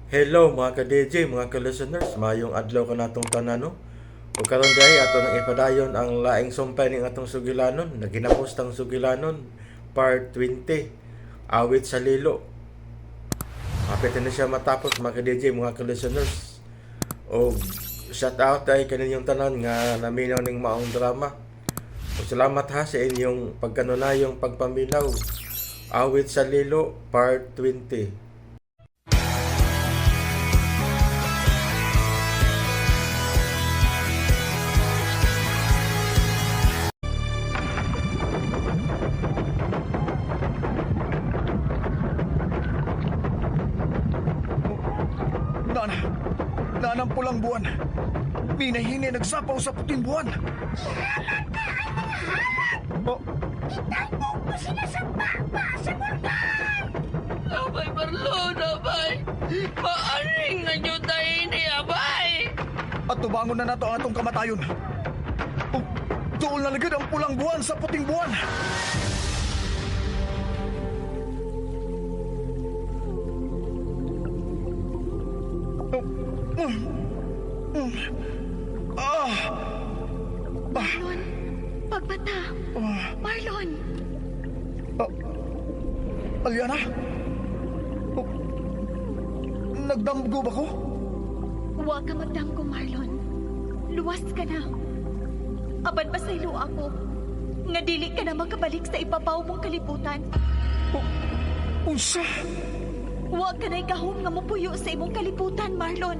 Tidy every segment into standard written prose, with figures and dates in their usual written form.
Hello mga ka-DJ, mga ka-listeners, mayong adlaw kanatong tanan, no? Ug karon diay ato nang ipadayon ang laing sumpay ning atong sugilanon, naginapos tang sugilanon, part 20, awit sa lilo. Hapit na siya matapos, mga ka-DJ, mga ka-listeners. Og shout out ay kaninyong tanan nga naminaw ning maong drama. Ug salamat ha sa inyong pagkanunayong pagpaminaw. Awit sa Lilo, part 20. Nana, nanang pulang buwan. Minahini nagsapaw sa puting buwan. Oh, Itambok mo sila sa baba sa bulkan! Abay, Marlon, abay! Maaring na nyo tayo ni abay! At tubangon na nato ang atong kamatayon. Oh, dool na lagid ang pulang buwan sa puting buwan. Oh, mm, mm. Ah, Marlon, pagbata! Marlon! Ah, Aliana? Oh, nagdamgo ba ko? Huwag ka magdamgo, Marlon. Luwas ka na. Apan pasaylo ako. Nga dili ka na makabalik sa ibabaw mong kalibutan. Oh, unsa? Huwag ka na ikahom nga mupuyo sa imong kalibutan, Marlon.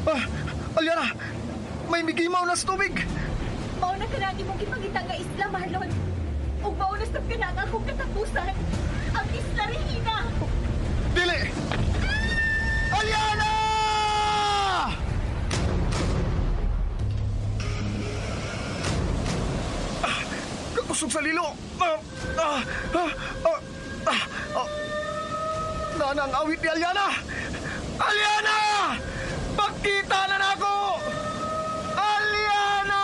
Ah, Aliana! May migimaw na sa tubig! Mao na ka na imong gipangita nga isla, Marlon. Ug mao na sab ka na ang akong katapusan. Ang Isla Regina! Dili! Aliana! Ah, kakusog sa lilo! Ah, ah, ah, ah, ah, ah. Nana ang awit ni Aliana! Aliana! Pakita na nako! Aliana!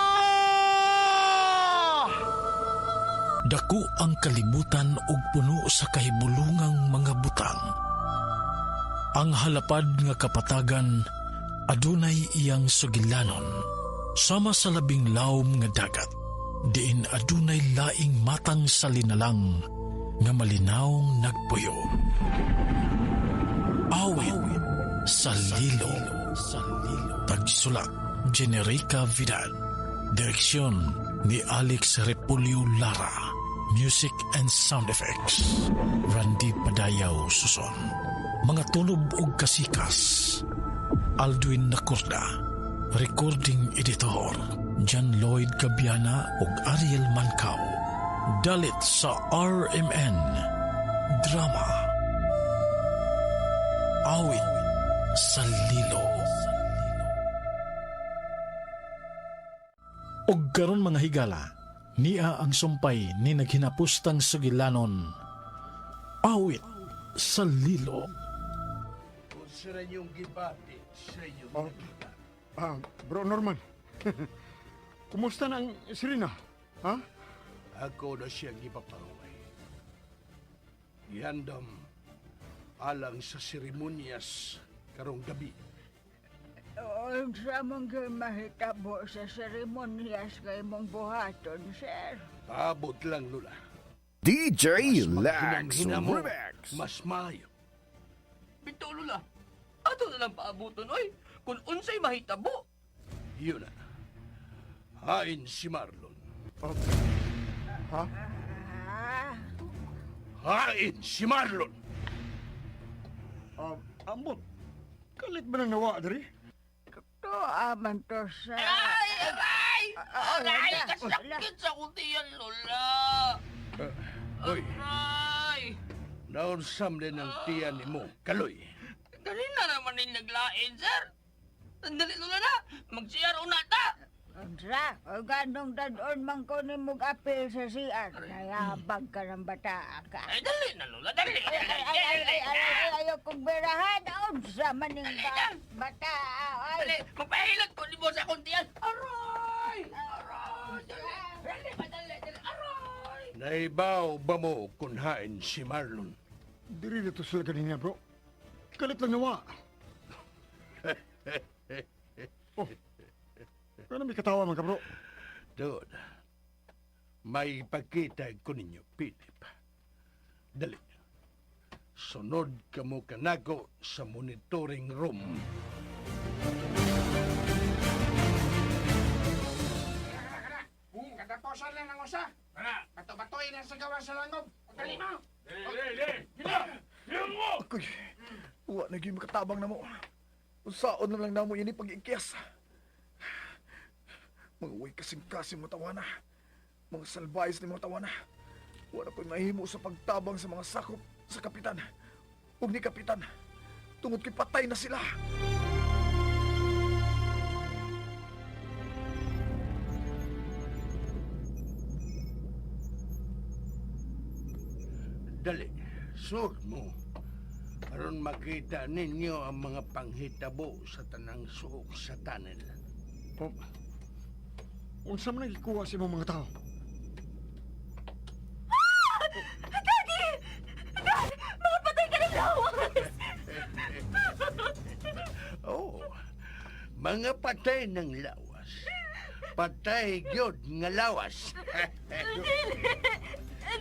Dako ang kalibutan ug puno sa kahibulungang mga butang. Ang halapad nga kapatagan adunay iyang sugilanon sama sa labing lawom nga dagat diin adunay laing matang sa linalang nga malinawng nagpuyo. Awit sa lilo. Tagsulat, Generica Vidal. Direksyon ni Alex Repulio Lara. Music and sound effects, Randy Padayaw Suson. Mga tunob og kasikas, Aldwin Nacorda. Recording editor, John Lloyd Gabiana ug Ariel Mancao. Dalit sa RMN. Drama. Awit sa Lilo. Og karon, mga higala, niya ang sumpay ni naghinapustang sugilanon. Awit sa Lilo. Oh, ah, Bro Norman. Kumusta na ang Serena? Ha? Ako na siyang ipaparuway. Gihandam alang sa seremonyas karong gabi. Unsa man gyud mahitabo sa seremonyas kay imong buhaton, sir? Paabot lang, Lula. DJ Mas Lex maghinam-hinam mo, Remix. mas maayo. Bito, Lula! Ato na lang paabuton, oy! Kung unsay mahitabo! Yun na. Hain si Marlon. Ha? Ah, Hain si Marlon! Ah, ambot. Kalit ba nang nawa diri? to aman to sa. Ay, aray! Ah, Aray! wala, wala. Kasakit sa kutiyan, Lola! Hoy, Aray! naunsam din ang tiyan ni mo. Kaloy. Ganina naman yung naglain, sir! Sandali, Lola na! Mag-CR una ta! Unsa? O ganong dadon man ko nimo apil sa CR. Nayabag ka ng bata ka. Ay, dali na, Lola! Dali! Ay, ay, ay, ay, ay, ay, ay, ayaw kong berahan. Unsa man ning bata? Ay, Dali! Magpahilot ko ni mo sa kuntian! Aray! Aray! Dali! Dali ba, dali! Dali! Aray! Naibaw ba mo kung hain si Marlon? Diri dito sila kanina, bro. Kalit lang nawa. Oh. Ano may katawa man ka, bro? Dude, may ipakita ko ninyo, Philip. Dali. Sunod ka mo kanako sa monitoring room. Katapusan lang ang usa. Bato-batoy na sa gawa sa langob. Dali mo. Ako'y, wa na gyud makatabang na mo. Unsaon na lang namo ini pag-ikyas. Mga way kasing-kasing mga tawana. Mga salbayes ni mga tawana. Wa na ko'y mahimo sa pagtabang sa mga sakop sa kapitan. Ug ni kapitan. Tungod kay patay na sila. Dali, suod mo. Aron makita ninyo ang mga panghitabo sa tanang suok sa tunnel. Oh. Unsa man ang gikuha sa imong mga tao? Daddy! Dad! Mga patay ka ng lawas! Oh, mga patay ng lawas. Patay gyud nga lawas. Dili!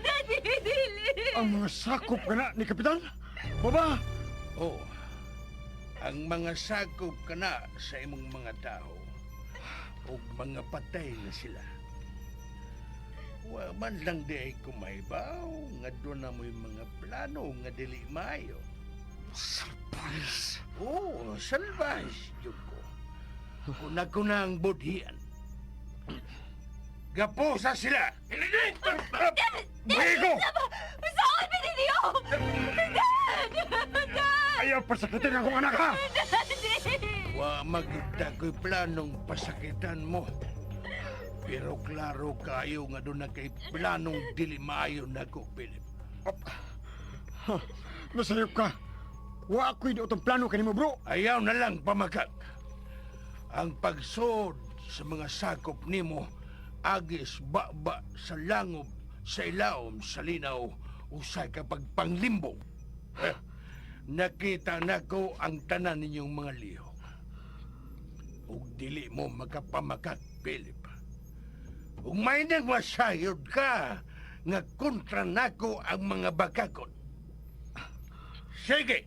Daddy, dili! Ang mga sakop ka na ni Kapitan? Baba! Oh, ang mga sakop kana sa imong mga tao ug mga patay na sila. Wa man lang di ay kumaybaw nga doon na mo'y mga plano nga dili maayo. Salbayes! Oo, oh, salvage, jud ko. Kuna ko na ang budhian. Gapusa sila! Buhigo! Saan ba ninyo? Dad! Dad! Ayaw pasakitin akong anak, ha! Daddy! Wa magita ko'y planong pasakitan mo. Pero klaro kayo nga doon na kay planong dili maayo nako, Philip. Nasayop ka! Wa ako'y dootong plano kanimo, bro! Ayaw na lang pamakak. Ang pagsuod sa mga sakop nimo, agis baba sa langob, sa ilaom, sa linaw, usay kapag panglimbo. Eh, nakita nako ang tanan ninyong mga lihok. Ug dili mo makapamakak, Philip. Ug may nagmasayod ka nga kontra nako ang mga bakakon. Sige!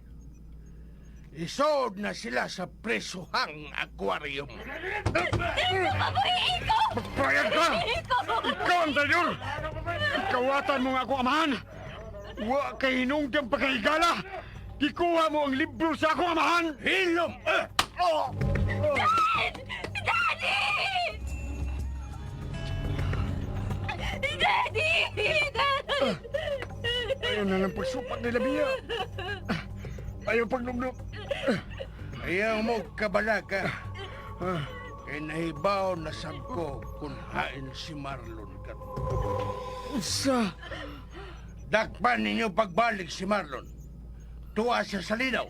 Isood na sila sa presuhang aquarium. Mabuhiin ko! Magpayag ka! Ikaw ang traidor! Ikawatan mo nga akong amahan! Wa kay hinungdang pagkahigala! Gikuha mo ang libro sa akong amahan! Hilom! Eh! Dad! Daddy! Daddy! Dad! Ayaw na lang pagsupat nila, Bia! Ayaw pagnumnum! Ayaw mo kabalaka. Kay nahibaw na sab ko kung hain si Marlon ka. Unsa? Dakpan ninyo pagbalik si Marlon. Tuwa siya sa linaw.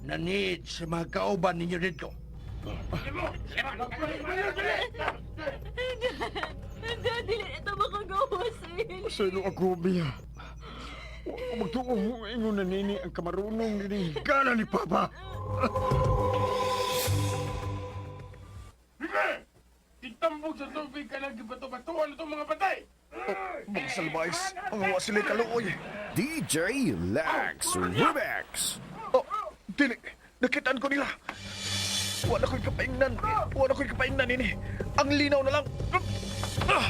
Naniid sa mga kauban ninyo dito. Dad, dili na ito makagawa sa inyo. Sa ako, Bia. Wa ko magtuo ingon na nini ang kamarunong nini higala ni Papa. Itambog sa tubig ka lang gibato-batuan itong mga patay. Mga salbayes, mga wa sila'y kaluoy. DJ Lex Rubix. Oh, dili. Nakitaan ko nila. Wala ko'y kapaingnan. Wala ko'y kapaingnan ini. Ang linaw na lang. Ah!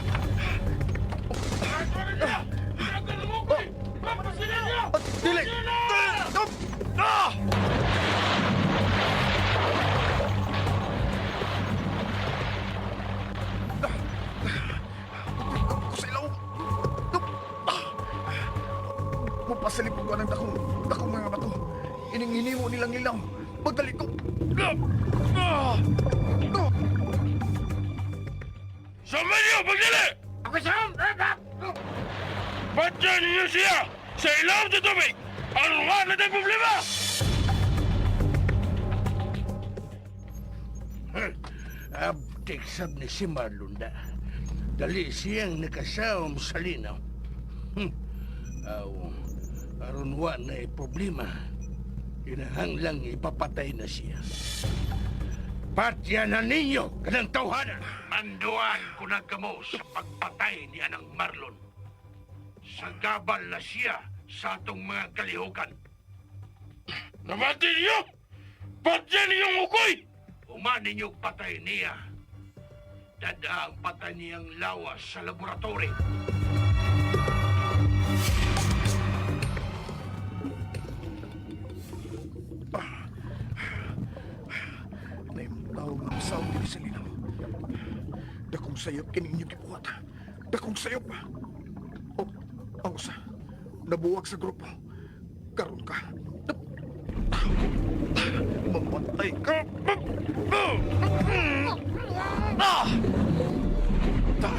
Ah, dili. Ah! Ah! Ko sa ilaw. Ah! Mapasalipod ko ng dakong, dakong mga bato. Ining-hinimo nilang ilaw. Pagdali ko. Ah! Ah! Ah! Sama niyo, pagdali! Ako sa Batya ninyo siya sa ilaw sa tubig! Ano nga na tayong problema? Abtik sab ni si Marlon da. Dali siyang nakasawam sa linaw. Aw, Aron wa na problema, kinahanglang ipapatay na siya. Patya na ninyo kanang tawhana. Manduan ko na kamo sa pagpatay ni Anang Marlon. Sa gabal na siya sa atong mga kalihukan. Nabati niyo! Patya ninyong ukoy! Uma ninyo patay niya. Dada ang patay niyang lawas sa laboratory. Naimtaw nga masaw diri sa linaw. Dakong sayop kini inyong gibuhat. Dakong sayop. O, ang usa. Nabuwag sa grupo. Karon ka. Mamatay ka. Ah! Ta.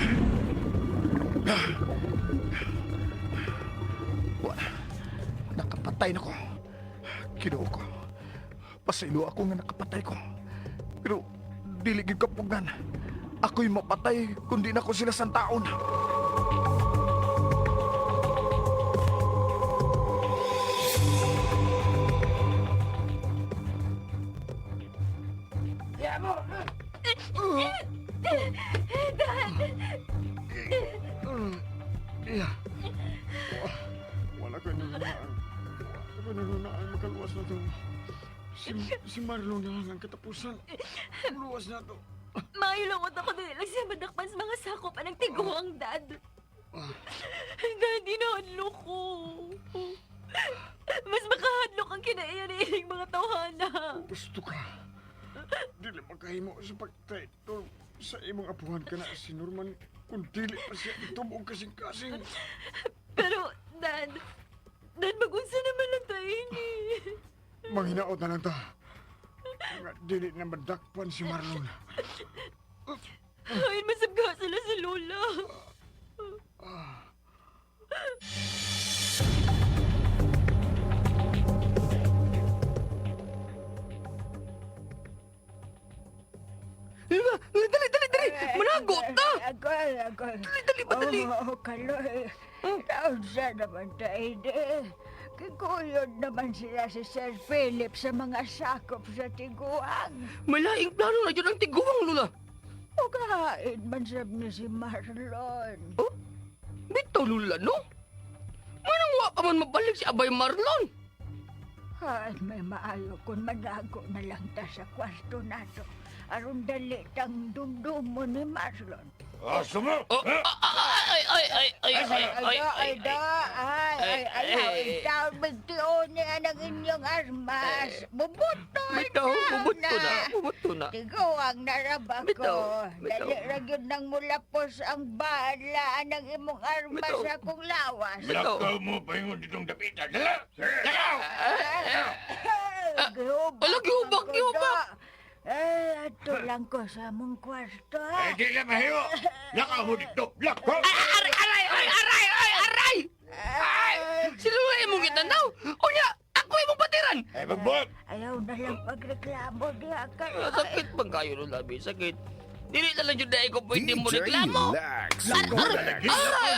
Wala. Nakapatay na ko. Kinuo ko. Pasaylo ako nga nakapatay ko. Pero dili gyud kapugan. Ako'y mapatay kundi na ko sila santaon. Dad! Wala ko nununaan. Wala ko nununaan makaluwas na to. Si Marlon na lang ang katapusan. Luwas na to. Mailungot ako dili lang siya madakpan sa mga sakop anang tiguang, Dad. Dad, hinahadlok ko. Mas makahadlok ang kinaiya ni ining mga tawhana. Gusto ka. Dili makahimo sa pagtraidor sa imong apuhan ka na si Norman kung dili pa siya itumong kasing-kasing. Pero, Dad, Dad, mag-unsa naman lang tayo ini. Manghinaot na lang ta. Nga dili na madakpan si Marlon. Ay, masabga sila sa Lola. Dali, dali, dali, dali! Managot na! Agoy, agoy. Dali, dali ba, dali? Oo, kaloy. Taon sa naman tayo, di. Kikuyod naman sila si Sir Philip sa mga sakop sa tiguang. Malaing plano na yun ang tiguang, Lula. O kahain man sab ni si Marlon. Oh? Bitaw, Lula, no? Manang wa pa man mabalik si Abay Marlon. Ay, may maayo kung manago na lang ta sa kwarto nato. Aron dali tang dumdumo ni Marlon. Asa mo? Oh, ay, ay, ay, ay, ay, ay, Ay, ay, ay, ay, da, ay, ay, ay, ay, ay, taon magtiyon niya ng inyong armas. Bubutoy Bitaw, bubuto na, bubuto na. Tiguang naraba ko. Bitaw, bitaw. Dali ra gyud nang mulapos ang bala ng imong armas Bitaw. sa akong lawas. Bitaw. Lakaw mo paingon ditong dapita. Dala! Lakaw! Gihubak. Ala, gihubak, ang gihubak. kuda. Eh, ato lang ko sa among kwarto. ha? Eh, di na mahiyo! Lakaw mo dito! Lakaw! Aray, aray, ay, aray, ay, aray! Ay! Sila Lula imong gitanaw. Unya, ako imong patiran. Eh, magbuhat! Ayaw na lang pagreklamo diha ka. Ah, sakit bang kayo, Lula, bi? Sakit. Dili na lang yun dahil ko pwede mo DJ reklamo. Lex Aray, Remix. aray,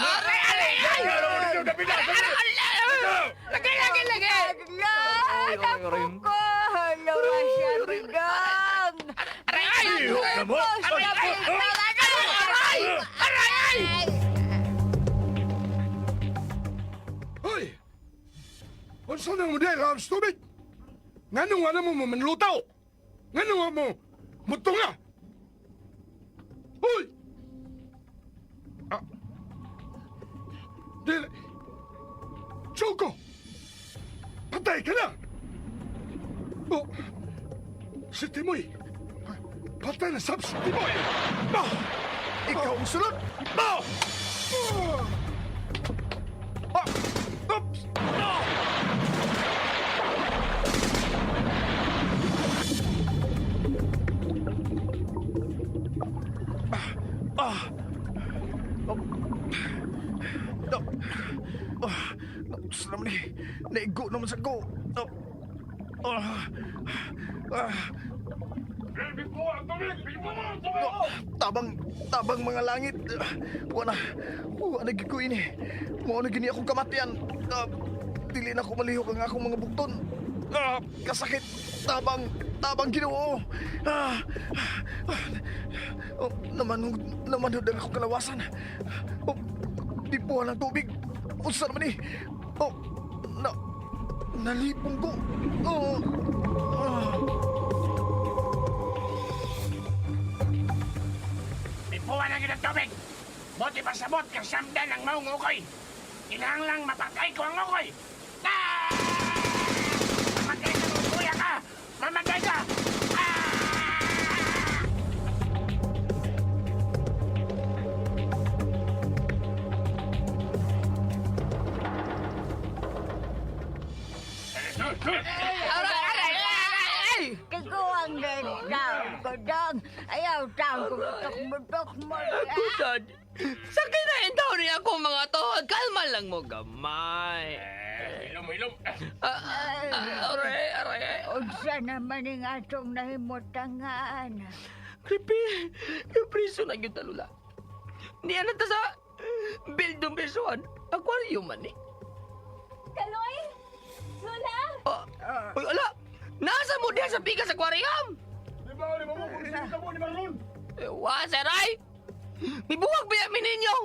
aray, aray! Lakaw mo ditong dapita! Aray, aray, aray! Lagay, lagay, lagay! Lord, ako ko! Hello, siya bidang! Aray, ay! Iho ka mo! Aray, ay! Aray! Aray, ay! Hoy! Unsa nang mo dahil sa tubig? Nganong wala mo mamanlutaw? Nganong wa mo mutunga? Hoy! Ah. Dili. Choco! Patay ka na! Oh. Si Timoy! Patay na sab si Timoy! Ah! Ikaw ang sunod. Ah! Ah! Oops! Ah! Ah! Oh. No. Ah. Naubos naman eh. Naigo naman sa go. Oh. Ah. Ah. No. Tabang, tabang mga langit. Wala, wala gid ko ini. Mao na gini akong kamatian. Ah. Dili na ko malihok ang akong mga bugton. Ah, kasakit. Tabang, tabang Ginoo. Ah, ah, oh, namanhod, namanhod ang akong kalawasan. Oh, dipuhan ang tubig. Unsa naman ni? Oh, na, nalipong ko. Oh, ah. Pipuan ang ginang tubig! Buti pa sabot kang samdan ang maong ukoy! Kinahanglang mapatay ko ang ukoy! Ah! Mamatay ka ng kuya ka! Mamatay ka! Ah! Aray, aray, aray, ay! Tiguang din taon ko dong. Ayaw taon ko butok-butok mo. Kusad, sa kinain daw niya akong mga tuhod. Kalma lang mo, gamay. Eh, Ilom, ilom! Ah, ah, aray, aray, ay. Unsa naman ning atong nahimutangan. Creepy. Yung priso na yung talula. Niya na ta sa building prisuan. Aquarium man eh. Kaloy! Lola! Oh, uy, ala! Nasa mo diyan sa bigas aquarium? Di ba, di ba mo, kung sino mo ni Marlon? Eh, wa, saray! Mibuwag ba yamin ninyo?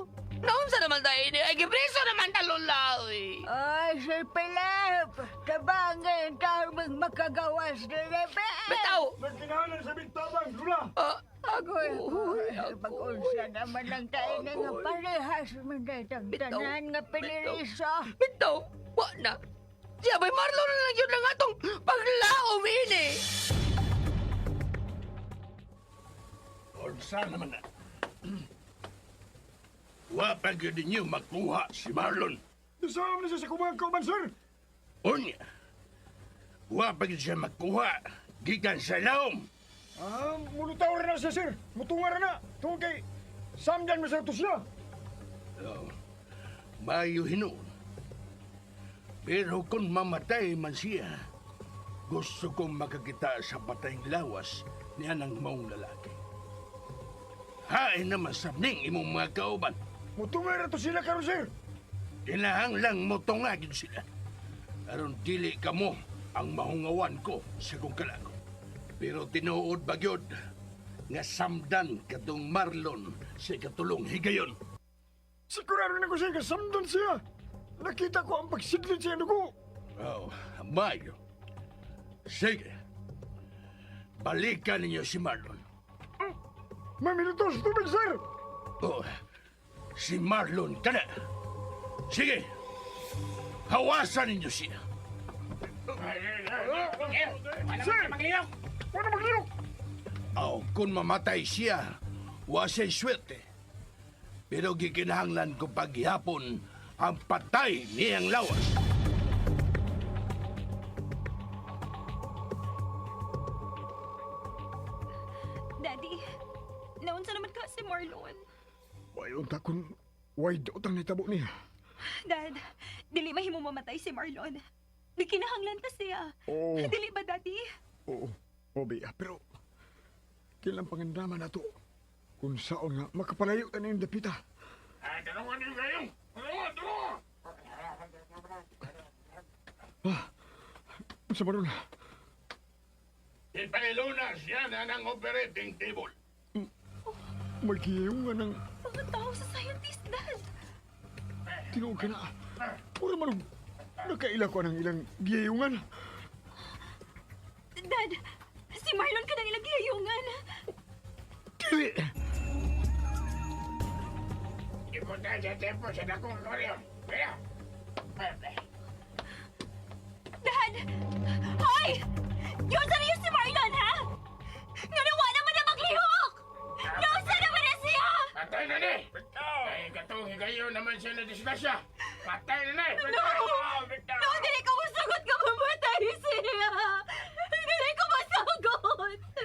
Naunsa naman tayo ini? Ay, gipreso naman ta, Lola! Uy. Ay, Sir Philip! Tabangin taon makagawas ni Rebe! Bitaw! Nagkinahalan sa bintabang, Lula! Ah, Agoy, agoy, pag-unsa naman ang tayo na nga parehas man tayo Bitaw. tanan nga piniriso. Bitaw! Wa na! Siya ba'y Marlon na lang yun ang atong paglaom ini! Unsa naman na. Wa pa gyud ninyo makuha si Marlon. Nasama na siya sa kumang kauban, sir! Unya. Wa pa gyud siya makuha gikan sa laom. Ah, mulutaw na siya, sir! Mutunga ra na! Tungkol kay Samdan mo sa ito siya! Oh, mayo hinuon. Pero kung mamatay man siya, gusto kong makakita sa patayng lawas niya ng maong lalaki. Hain naman sa ning imong mga kauban. Mutunga ra to sila karon, sir! Kinahanglang motunga gyud sila. Aron dili kamo ang mahungawan ko sa kong kalago. Pero tinuod ba gyud nga samdan katong Marlon sa katulong higayon. Sigurado na ko sir, kasamdan siya! Nakita ko ang pagsidlid siya dugo! Oh, mayo. Sige. Balikan ninyo si Marlon. May minuto sa tubig, sir! Oh, si Marlon kana. Sige. Hawasan ninyo siya. Sir! Wala magliyok! Aw, kung mamatay siya, wa siya'y swerte. Pero gikinahanglan ko paghihapon ang patay niyang lawas. Daddy, naunsa naman ka si Marlon. Way unta kun way daot ang nitabo niya. Dad, dili mahimo mamatay si Marlon. Gikinahanglan ta siya. Oo. Dili ba, Daddy? Oo, oo, Bea, pero kailang pangandaman na to kung saon nga makapalayo ta ning dapita. Ay, tulungan niyo kayo! Tulungan, tulungan! Unsa ba ron? Ipaliluna siya na ng operating table. Magiyong nga ng Mga tao sa scientist, Dad. tinuod ka na. Pura man og nakaila ko ng ilang giyayungan. Dad, si Marlon ka nang ilang giyayungan. Dili! Ipunta sa tempo sa dakong aquarium. Kaya! Dad! Hoy! Yun sa si Marlon, ha? Nga nawa naman na maglihok! Nausa naman na siya! Patay na ni! Ay, katong higayon naman siya na disgrasya! Patay na ni! No! No, dili ko masagot ka mamatay siya! Dili ko masagot!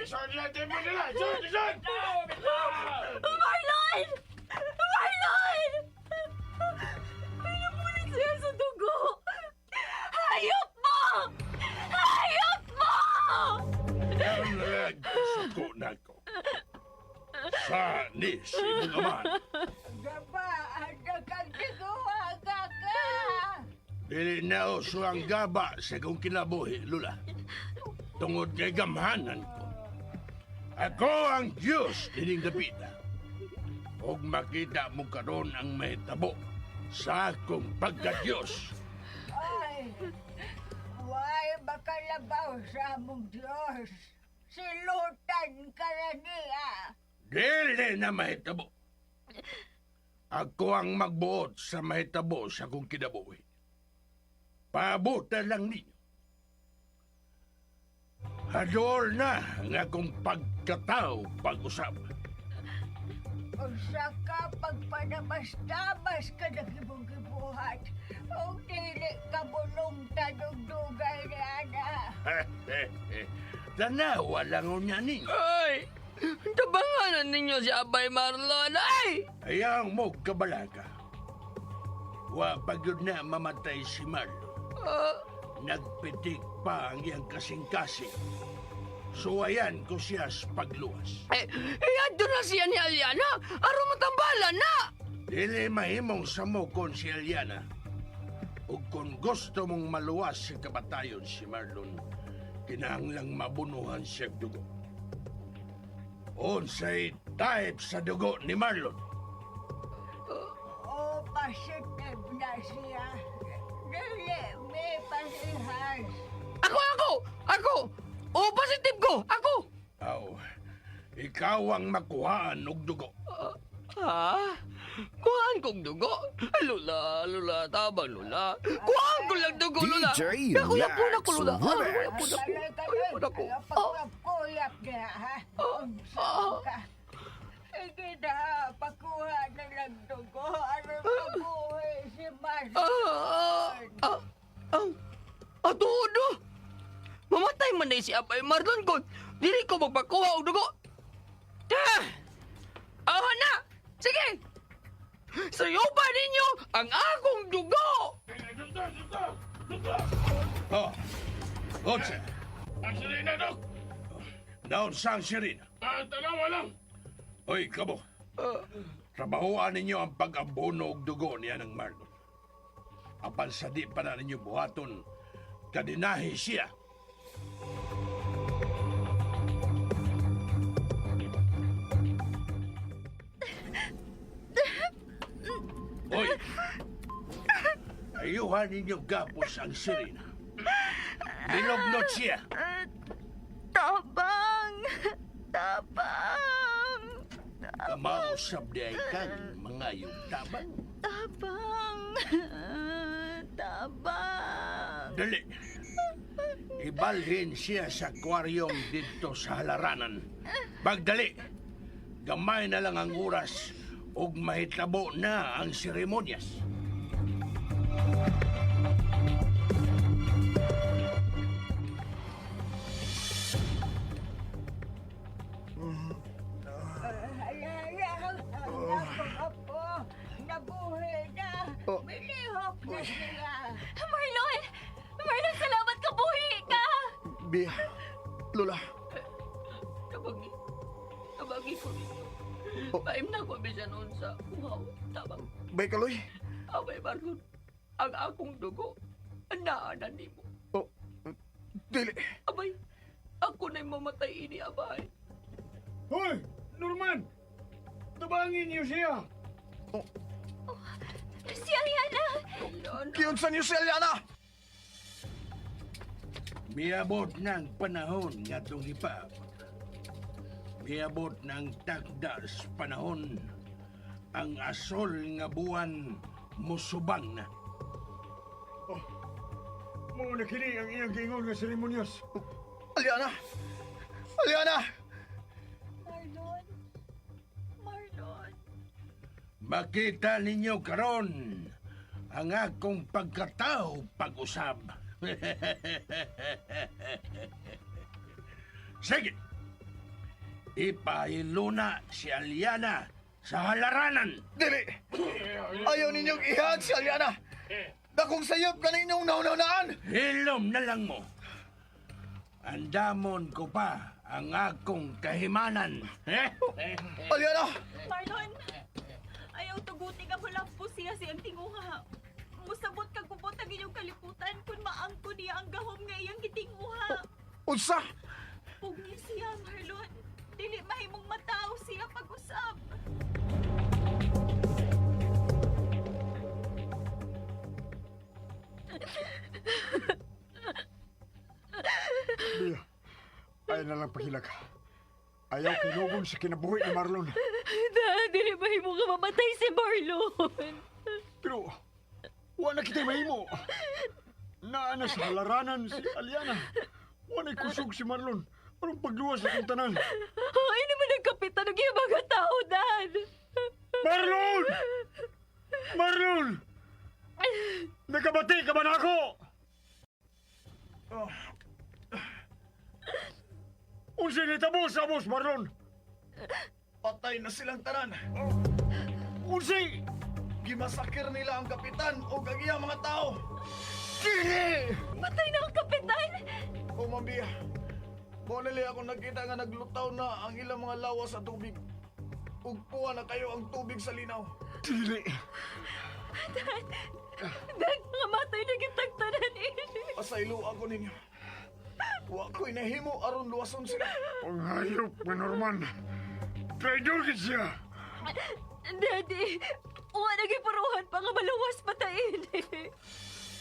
Isod na tempo nila! Isod! Isod! Marlon! Marlon! Pinapunit siya sa dugo! Hayop mo! Hayop mo! Suko na ko. Sa ni si imong amahan. Gaba, ang kang tiguang ka! Dili na uso ang gaba sa kong kinabuhi, Lula. Tungod kay gamhanan ko. Ako ang Diyos dining dapita. Og makita mo karon ang mahitabo sa akong pagka-Diyos. Ay, why makalabaw sa among Diyos? Silutan ka na niya. Dili na mahitabo. Ako ang magbuot sa mahitabo sa akong kinabuhi. Paabutan lang ninyo. Hadol na ang akong pagkatao pag-usap. Usa ka pagpanamas-tamas ka nagibong gibuhat. O dili ka bulong tanong-dugay ni Ana. Tanawa lang unya ninyo. Ay! Tabanganan ninyo si Abay Marlon! Ay! Ayaw mo kabalaka. Wa pag yun na mamatay si Marlon. Ah, Nagpitik pa ang iyang kasing-kasing. Suwayan ko siya sa pagluwas. eh, eh, adto na siya ni Aliana! Aron matambalan na! Dili mahimong samokon si Eliana. Ug kung gusto mong maluwas sa kabatayon si Marlon, kinahanglang mabunuhan siya og dugo. Unsay type sa dugo ni Marlon? O positive na siya. Dili, may parehas. Ako, ako! Ako! O, positive ko! Ako! Aw, ikaw ang makuhaan og dugo. Ha? Kuhaan kong dugo? Lula, Lula, tabang Lula. Kuhaan ko lang dugo, Lula. DJ Nakuya po na ko, Lex Lula. Ah, Remix. kuya po na ko. Kaloy, Kuya kaloy. po na ko. Ayaw Ah, pagkuyap-kuyap niya, ha? Unsa ka? Sige na, pakuha na lang dugo. Ano mabuhi si Marlon? ah, ah, ah, ah, tuod oh. Mamatay man na si Abay Marlon ko. Dili ko magpakuha og dugo. Ah! Ah, na! Sige! Sayupa ninyo ang akong dugo! Oh, unsa? Ang sirena, Dok! Naunsa ang sirena? Ah, tanawa lang! Oy, kabo. Trabahoan ninyo ang pag-abono og dugo niya ng Marlon. Apan sa di pa na ninyo buhaton, kadinahi siya. Oy! Ayuhan ninyo gapos ang sirena. Nilognot siya. Tabang! Tabang! Kamausap di ay kang mga yung tabang. Tabang! Tabang! Dali. Ibalhin siya sa aquarium dito sa halaranan. Pagdali, gamay na lang ang oras ug mahitabo na ang seremonyas. Ala, ala, ang akong apo. Nabuhi na. Milihok na siya. Marlon! Marlon, salamat ka! Buhi ka! Bi, Lola. Tabagi. Tabagi ko ninyo. Paim na ko bisan unsa. Wow, tabang. Bay Kaloy. Abay Marlon, ang akong dugo, naa na nimo. Oh, dili. Abay, ako na'y mamatay ini, abay. Hoy, Norman! Tabangin niyo siya! Si Ariana! Aliana. Kiunsa niyo si Aliana? Miabot na ang panahon nga itong ipaabot. Miabot na ang takda sa panahon. Ang asol nga buwan musubang na. Mao na kini ang iyang giingon nga seremonyas. Aliana! Aliana! Marlon! Marlon! Makita ninyo karon ang akong pagkatao pag-usab. Sige. Ipahiluna si Aliana sa halaranan. Dili! Ayaw ninyong ihag si Aliana! Dakong sayop ka ninyong naunawaan! Hilom na lang mo. Andamon ko pa ang akong kahimanan. Aliana! Marlon! Ayaw tuguti ka mula po siya siyang tinguha. Musabot kag kubot ang inyong kaliputan kung maangko niya ang gahom nga iyang gitinguha. Unsa? Pugni siya, Marlon. Dili mahimong mataw siya pag-usab. Bea, ay na lang paghilak. Ayaw kinugon sa kinabuhi ni Marlon. Dad, dili mahimong nga mamatay si Marlon. Pero, wa na kita'y mahimo. Naa na sa halaranan si Aliana. Wa na'y kusog si Marlon. Anong pagluwas sa akong tanan? Ay naman ang kapitan ng iyang mga tao, Dad. Marlon! Marlon! Nakabati ka ba na ako? Unsay nitabo sa boss, Marlon? Patay na silang tanan. Unsay? Gimasakir nila ang kapitan o ang iyang mga tao. Dili! Patay na ang kapitan. O Ma'am Bea, bonali ako nakita nga naglutaw na ang ilang mga lawas sa tubig. Ugpuan na kayo ang tubig sa linaw. Dili! Dad, Dad, mga matay na gitagtanan eh. Pasaylo ako ninyo. Wa ko'y nahimo aron luwason sila. Panghayop nga Norman. Traidor gid siya. Daddy, wa na gipuruhan pa nga maluwas patayin eh.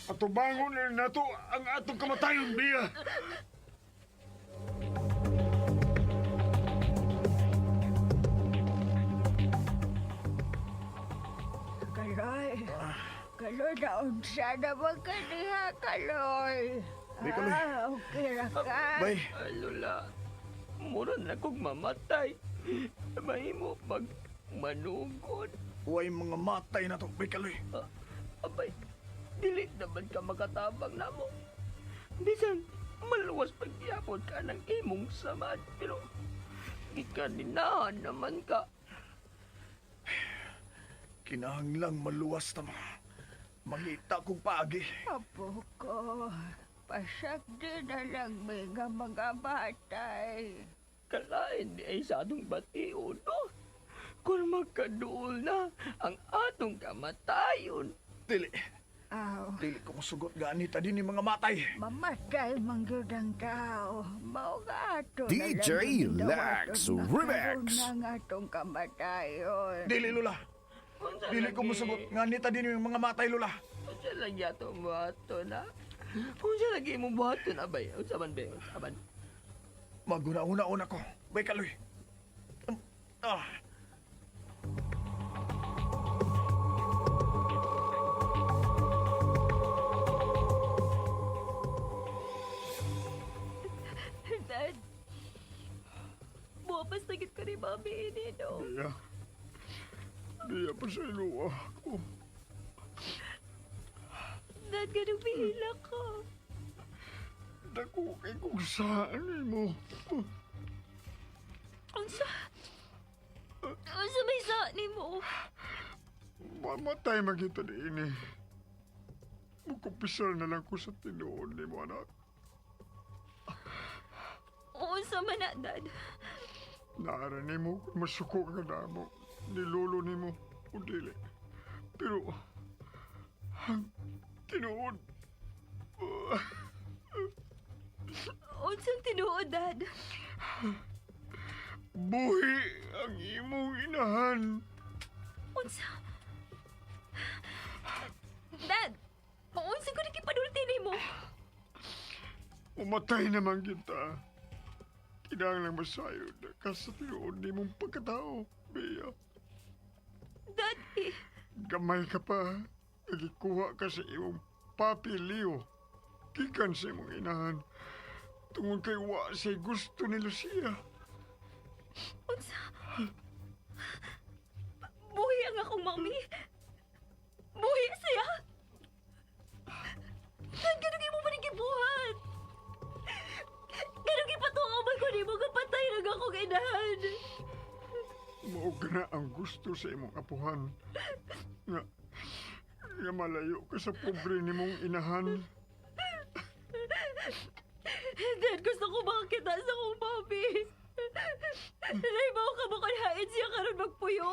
Atubangon na nato ang atong kamatayon, Bea. Kaloy. Kaloy, naunsa naman ka niya, Kaloy. Di, Kaloy. Ah, okay ra ka. Bay, Ay, Lola, mura na kong mamatay. Mahimo pag manugod. Huwag mga matay na to, Bay Kaloy. Ah, abay, dili naman ka makatabang na mo. Bisan, maluwas pagyapon ka ng imong samad, pero gikaninahan naman ka. Kinahanglang maluwas ta ma. Mangita kong paagi. Apo ko, pasakdi na lang may nga mga batay. Kalain di ay sa atong bation, no? Kung magkaduol na ang atong kamatayon. Dili, Aw, dili ko musugot ganita din ni mga matay. mamatay man gyud ang tao. Mao nga ato na lang DJ yung Lex gidawaton nga Remix. karon na ang atong kamatayon. Dili, Lola. Unsa Dili ko lagi? musugot nganita din yung mga matay, Lola. Unsa lagi atong buhaton, ha? Unsa lagi imong buhaton, abay? Unsa man, be? Unsa man? Maguna-una-una ko. Bay Kaloy. Ah. Dad, buwapas na gid ko ni Mami ini, no? Bea. Bea, pasaylo ako. Dad, ganun bihila ka. Dako kay kung saan mo. Unsa? Unsa may sa ni mo? Mamatay man kita ni ini. Mukumpisal na lang ko sa tinuod ni mo, anak. Unsa man na, Dad? Naara ni mo kung masuko ka na mo, ni lolo ni mo, o dili. Pero, ang tinuod, Unsang tinuod, Dad? buhi ang imong inahan. Unsa? Dad, unsa ko nakipanulti nimo? Umatay naman kita. Kinahanglan masayod na ka sa tinuod ni mong pagkatao, Bea. Dad, eh, Gamay ka pa. Nagikuha ka sa imong papi Leo. Gikan sa imong inahan. Tungod kay wa say gusto ni Lucia. unsa? Buhi ang akong mami. Buhi siya. Dad, ganun mo man gibuhat. Ganun ipatuo man ko nimo nga patay na akong inahan. Mao na ang gusto sa imong apuhan. Nga, nga malayo ka sa pobre nimong inahan. Dad, gusto ko makakita sa akong mami. Naibaw ka ba kung hain siya karon magpuyo?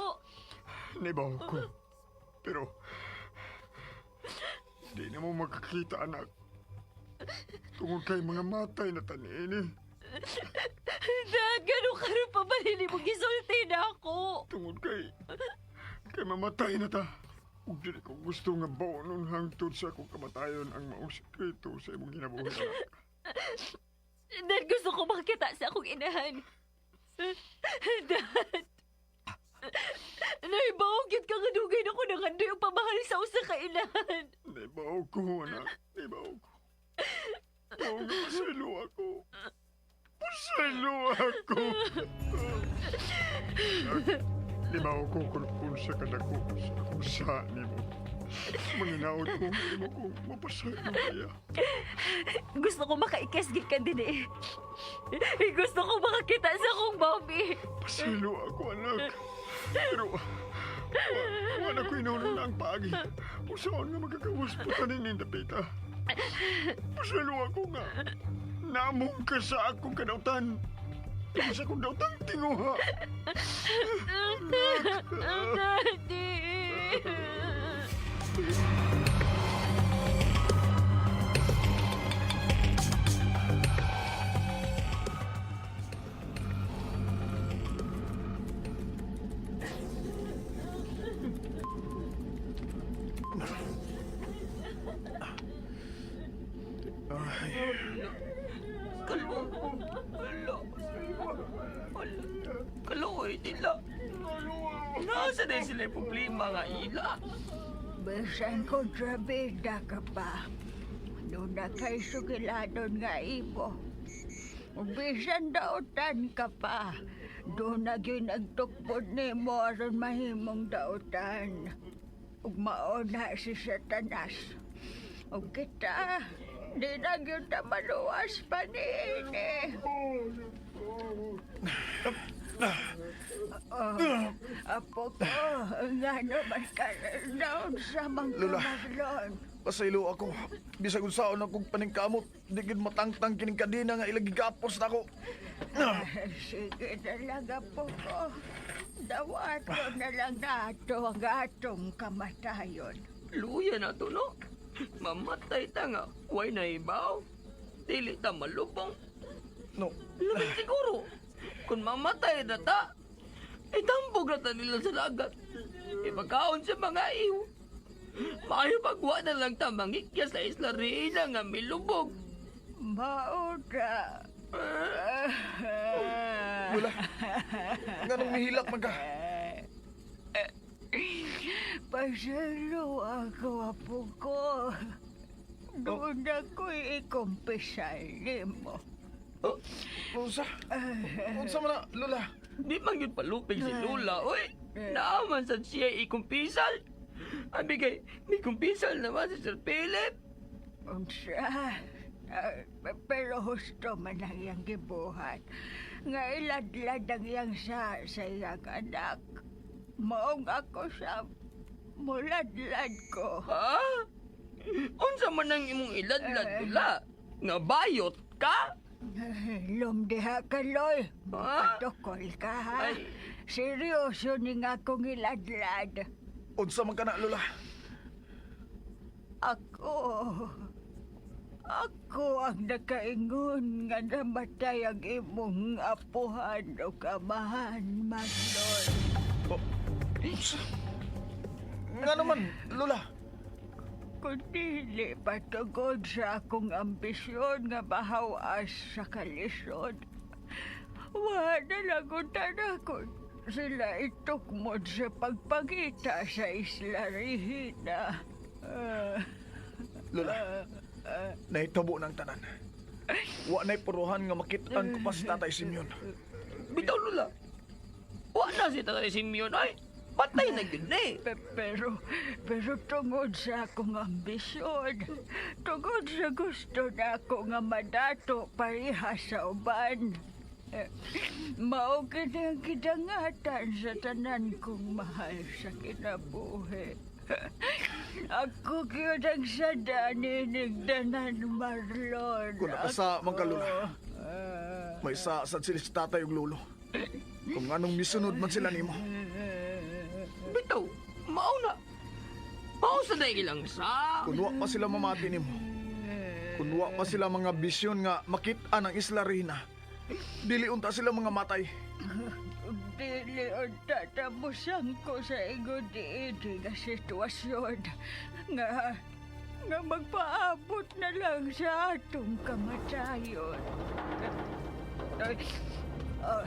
Nibaw ko. Pero, Di na mo makakita, anak. Tungod kay mga matay na tanini. Dad, ganun karon pa ba mo gisulti na ako? Tungod kay mamatay na ta. Ug dili ko gusto nga baonon hangtod sa akong kamatayon ang maong sekreto sa imong kinabuhi, anak. Dad, gusto ko makita sa akong inahan. Dad! Naibaw, gyud ka nga dugay na ko nangandoy ang pamahal sa usa ka inahan. Naibaw ko, anak. Naibaw ko. Oo nga, pasaylo ako. Pasaylo ako. Anak, Naibaw ko kung unsa ka dako sa akong sa nimo. Manginaot ko, nimo ko mapasaylo kaya. Gusto ko makaikes gikan din eh. Gusto ko makakita sa akong mommy. Pasaylo ako, anak. Pero, wala ko inuno na ang paagi. Kung saan nga magkakawas pa tanin ni Dapita. Pasaylo ako nga. Namong ka sa akong kadautan. Tungod sa akong dautang tinguha. Daddy! Kalo. Ala. Kaluoy nila. Nasa na sila yung problema nga ila. Bisan kontrabida ka pa. Doon na kay sugiladon nga imo. Bisan dautan ka pa. Doon na gyud nagtukbod nimo aron mahimong dautan. Ug mao na si Satanas. Ug kita, di na gyud ta maluwas pa niini. Oh, apo ko, ngano man ka naon sa mang Lola. Marlon. Pasaylo ako. Bisag unsaon akong paningkamot, di gid matangtang kining kadena nga ilang gigapos nako. Sige talaga po ko. Dawato na lang nato ang atong kamatayon. Luya na to, no? Mamatay ta nga. Way na ibaw. Dili ta malubong. No. Labing siguro. Kung mamatay na ta, itambog na ta nila sa dagat. Ipagkaon sa mga iw. Maayo pagwa na lang ta mangikya sa Isla Reina nga milubog. Mauta. Wala. Nganong mihilak man ka? Pasalo ako, apo ko. Doon ako'y ikumpisal nimo. Oh, unsa? Unsa man na, Lola? Di man yun palupig si Lula, oy. Naaman sa siya ikumpisal. Abi kay, may kumpisal naman si Sir Philip. Unsa? Ah, pero husto man ang iyang gibuhat. Nga iladlad ang iyang sa iyang anak. Maong ako sa muladlad ko. Ha? Unsa man ang imong iladlad, Lula? Nga bayot ka? Lumdiha ka, Loy. Ha? Patukol ka, ha? Ay. Seryoso ni nga akong iladlad. Unsa man ka na, Lola? Ako, ako ang nakaingon nga namatay ang imong apuhan o kamahan, Marlon. Oh, unsa? Nga naman, Lola. Kung dili patugod sa akong ambisyon nga mahawas sa kalisod, wala na lang ko sila itukmod sa pagpangita sa Isla Regina. Ah, Lola, nahitabo ng tanan. Wa na'y puruhan nga makitaan ko pa si Tatay Simeon. Bitaw, Lula. Wa na si Tatay Simeon, ay. Patay na yun eh. Pero tungod sa akong ambisyon, tungod sa gusto na ako nga madato pareha sa uban, eh, mao kini ang kidangatan sa tanan kong mahal sa kinabuhi. Ako gyud ang sada ninigdanan, Marlon. Kung nakasa man ka, Lola. Ako. May sa sad sila si tatay ug lolo. Kung anong misunod man sila nimo. Bitaw, mao na. Mao sa dahil ilang sa. Kun wa pa sila mamati nimo. Kun wa pa sila mga bisyon nga makit-an ang Isla Rina. Dili unta sila mga matay. Dili unta tamusan ko sa ingon diini nga sitwasyon nga nga magpaabot na lang sa atong kamatayon. Ay, ah,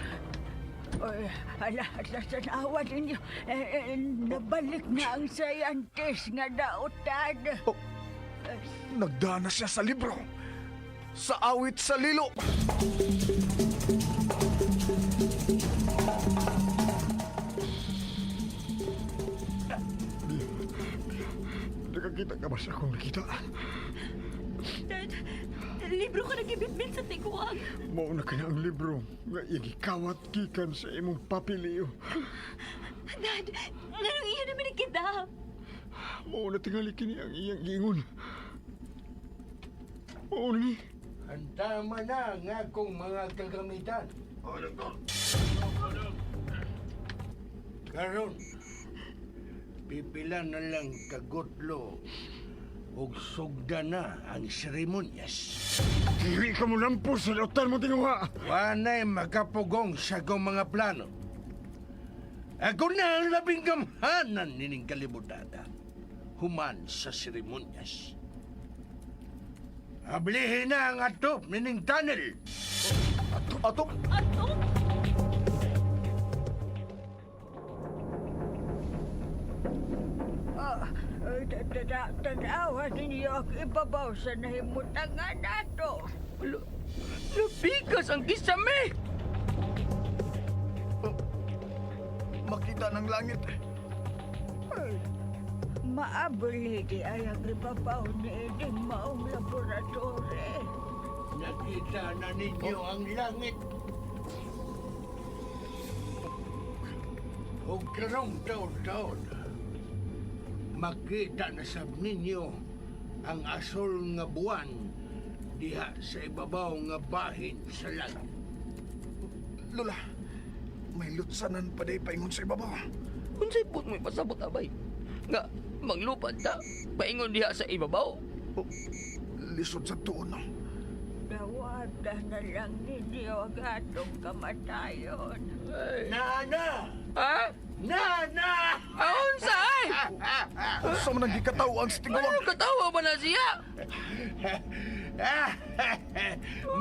ay, ala, ala, tanawa ninyo. Eh, eh, nabalik na ang scientist nga dautan. Oh, nagdana siya sa libro. Sa awit sa lilo. Nakakita ka ba sa akong nakita? Dad, libro ka nagibitbit sa tiguang. Mao na kina ang libro nga iyang gikawat gikan sa imong papiliyo. Dad, nganong iya naman ni kita? Mao na tingali kini ang iyang giingon. Mao ni. Ang tama na ang akong mga kagamitan. Karon, pipila na lang kagutlo ug sugda na ang seremonyas. Dili ka mo lampo sa dautan mo tinguha. Wanay makapugong sa akong mga plano. Ako na ang labing gamhanan nining kalibutan. Human sa seremonyas. Ablihin na ang atop nining tunnel. Atop, Ato? Ah, tanawa ninyo ang ibabaw sa nahimutangan nato. Ala, Nabigas ang kisame. makita ng langit. Ay, maabli di ay ang ibabaw ni ining maong laboratory. Nakita na ninyo ang langit. O karong taon-taon, makita na sab ninyo ang asol nga buwan diha sa ibabaw nga bahin sa langit. Lola, may lutsanan pa day paingon sa ibabaw. Unsay put mo ipasabot abay? Nga manglupad ta paingon diha sa ibabaw. Oh, lisod sa tuon. No? Dawata na lang ninyo ang atong kamatayon. Nana! Ha? Nana! Aon sa ay? Sa man ang gikataw ang Ano sitinguwang. katawa ba na siya?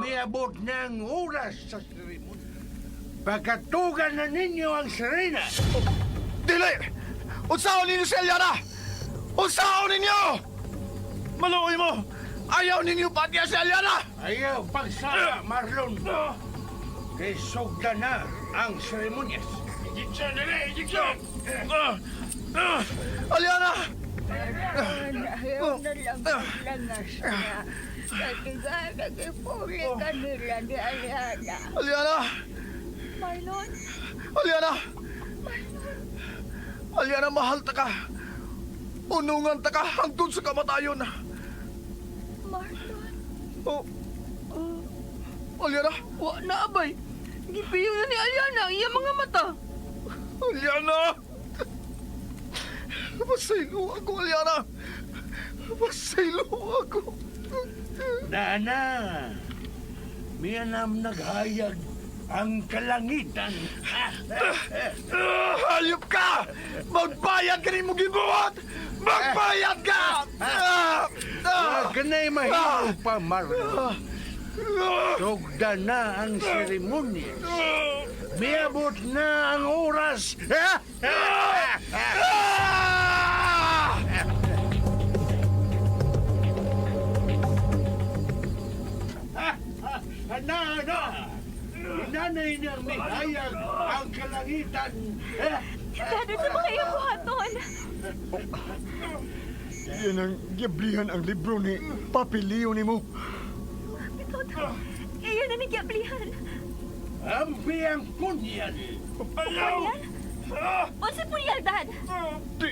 Miabot na ang oras sa seremon. Pagkatugan na ninyo ang sirena. Dili! Unsaon ninyo si Eliana? Unsaon ninyo? Maluoy mo! Ayaw ninyo patiya si Eliana! Ayaw pagsala, Marlon. Kay sugda na ang seremonyas. Egyptian, dili, Egyptian. Eliana! Ayaw na lang langas na. Katiga, nag-ipuli kanila ni Aliana. Aliana! Marlon? Aliana! Aliana, mahal ta ka! Unungan ta ka hangtod sa kamatayon! Marlon? Oh. Aliana! Wa na abay. Gipiyo na ni Aliana ang iyang mga mata. Aliana! Pasaylo ako, Aliana! Pasaylo ako! Nana, miyanam naghayag ang kalangitan. Ah, hayop ka! Magbayad ka rin mo gibuhat! Magbayad ka! Ah! Ah! Huwag ka na'y mahimo pa, Marlon. Sugda na ang seremonyas. Miabot na ang oras. Ah! Nana! Inanay niyang mihayag ang kalangitan. Dad, sa mga iyong buhaton? Yan ang giablihan ang libro ni Papi Leo nimo. Ito, iya na nagyablihan. Ambi ang kunyan. Punyal? Unsa punyal, Dad? Di,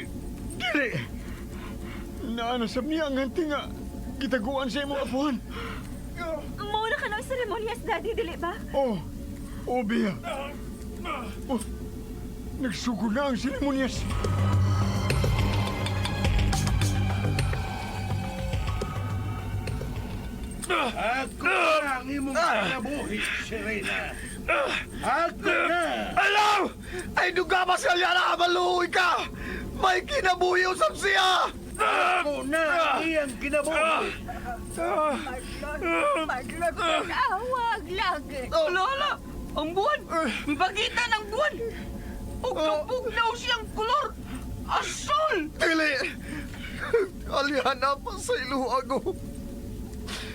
dili. Naana sab niya ang anting nga gitaguan sa imong apuhan. Mauna ka ng seremonyas, Daddy, dili ba? Oh, oh, Bea. Oh, nagsugod na ang seremonyas. Ako na ang imong kinabuhi, Serena. Ako na! Alam! Ay, duga ba si Aliana? Maluoy ka! May kinabuhi usab siya! Ako na ang iyang kinabuhi. Marlon, Marlon, tawag lagi. Ala, ala! Ang buwan! Mipakita ng buwan! Ug kapugnaw siyang kolor! Asol! Dili! Aliana, pasaylo ako.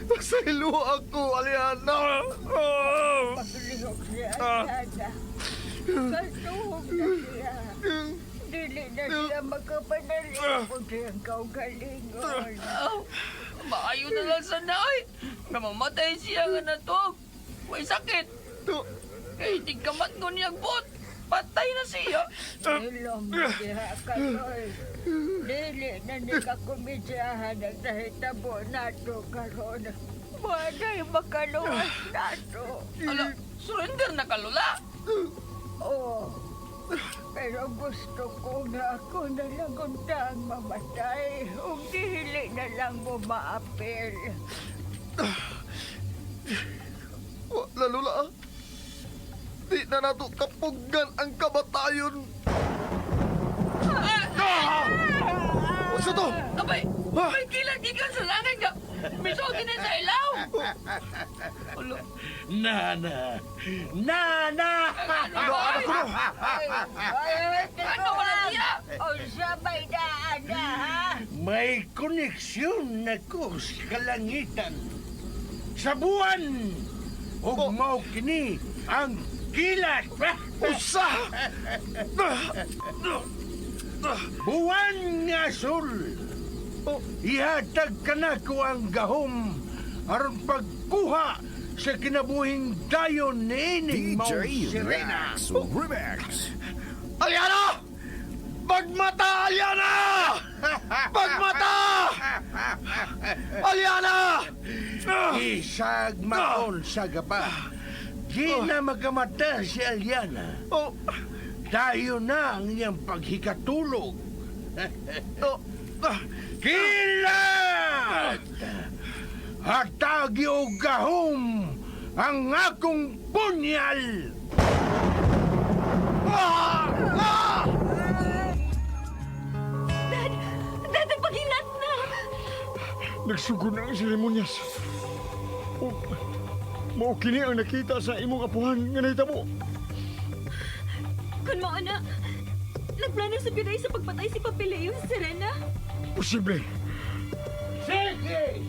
Pasaylo ako, Aliana. Paglihok si Aliana. Katuhog na siya. Dili na siya makapanalipod siyang kaugalingon. Aw, maayo na lang sana ay. Nga mamatay siya nga natog. Way sakit. Kay tigkamat ko niyang bot. Patay na siya. Ilong mo diha karoy. Dili na ni kakumidyahan ang nahitabo nato karon. Wala'y makaluwas nato. Ala, surrender na ka, Lola. Oo. Pero gusto ko nga ako na lang untang mamatay. Ug dili na lang mo maapil. Wala, Lola. Di na nato kapuggan ang kabatayon. Ah! Unsa to? Abay, may kilat-gikan sa langit nga. Misulti na sa ilaw. Ala, Nana! Nana! Ano, anak ko no? Ay, ay, Ano ka na siya? Unsa may daan na, ha? May koneksyon na ko sa kalangitan. Sa buwan! Ug mao kini ang kilat! Unsa? Buwan nga sul! Ihatag ka na ko ang gahom aron pagkuha sa kinabuhing dayon niining DJ Mount Serena. Lex Remix. Aliana! Pagmata, Aliana! Pagmata! Aliana! Isag maon sa gaba. Di na magamata si Aliana. Oh, Tayo na ang iyang paghikatulog. oh, ah, Kilat! Hatagi o gahom ang akong punyal! ah, ah! Dad! Dad, nagpaghilat na! Nagsugod na ang seremonyas. O, mao kini ang nakita sa imong apuhan nga nahitabo. Kung mao na, nagplano sa Piray sa pagpatay si Papileo sa Serena. Posible. Sige!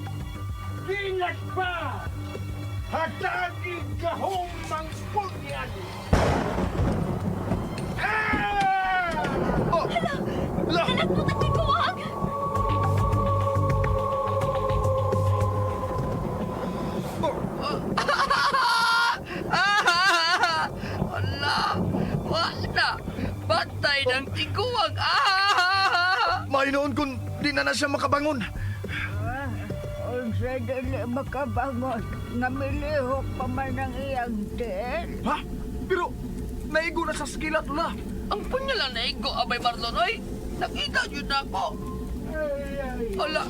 Kilat pa! Hatagi gahom ang punyal! Ah! Oh! Ala! Anak mo, tatiguang! Ah! Ala, wala. Patay ng tiguang. Ah! May noon kung di na na siya makabangon. Ah, Unsa dili makabangon nga milihok pa man ang iyang tiil. Ha? Pero naigo na sa skilat, Lola. Ang punya lang naigo, Abay Marlon, oy. Nakita yun na ako. Ala,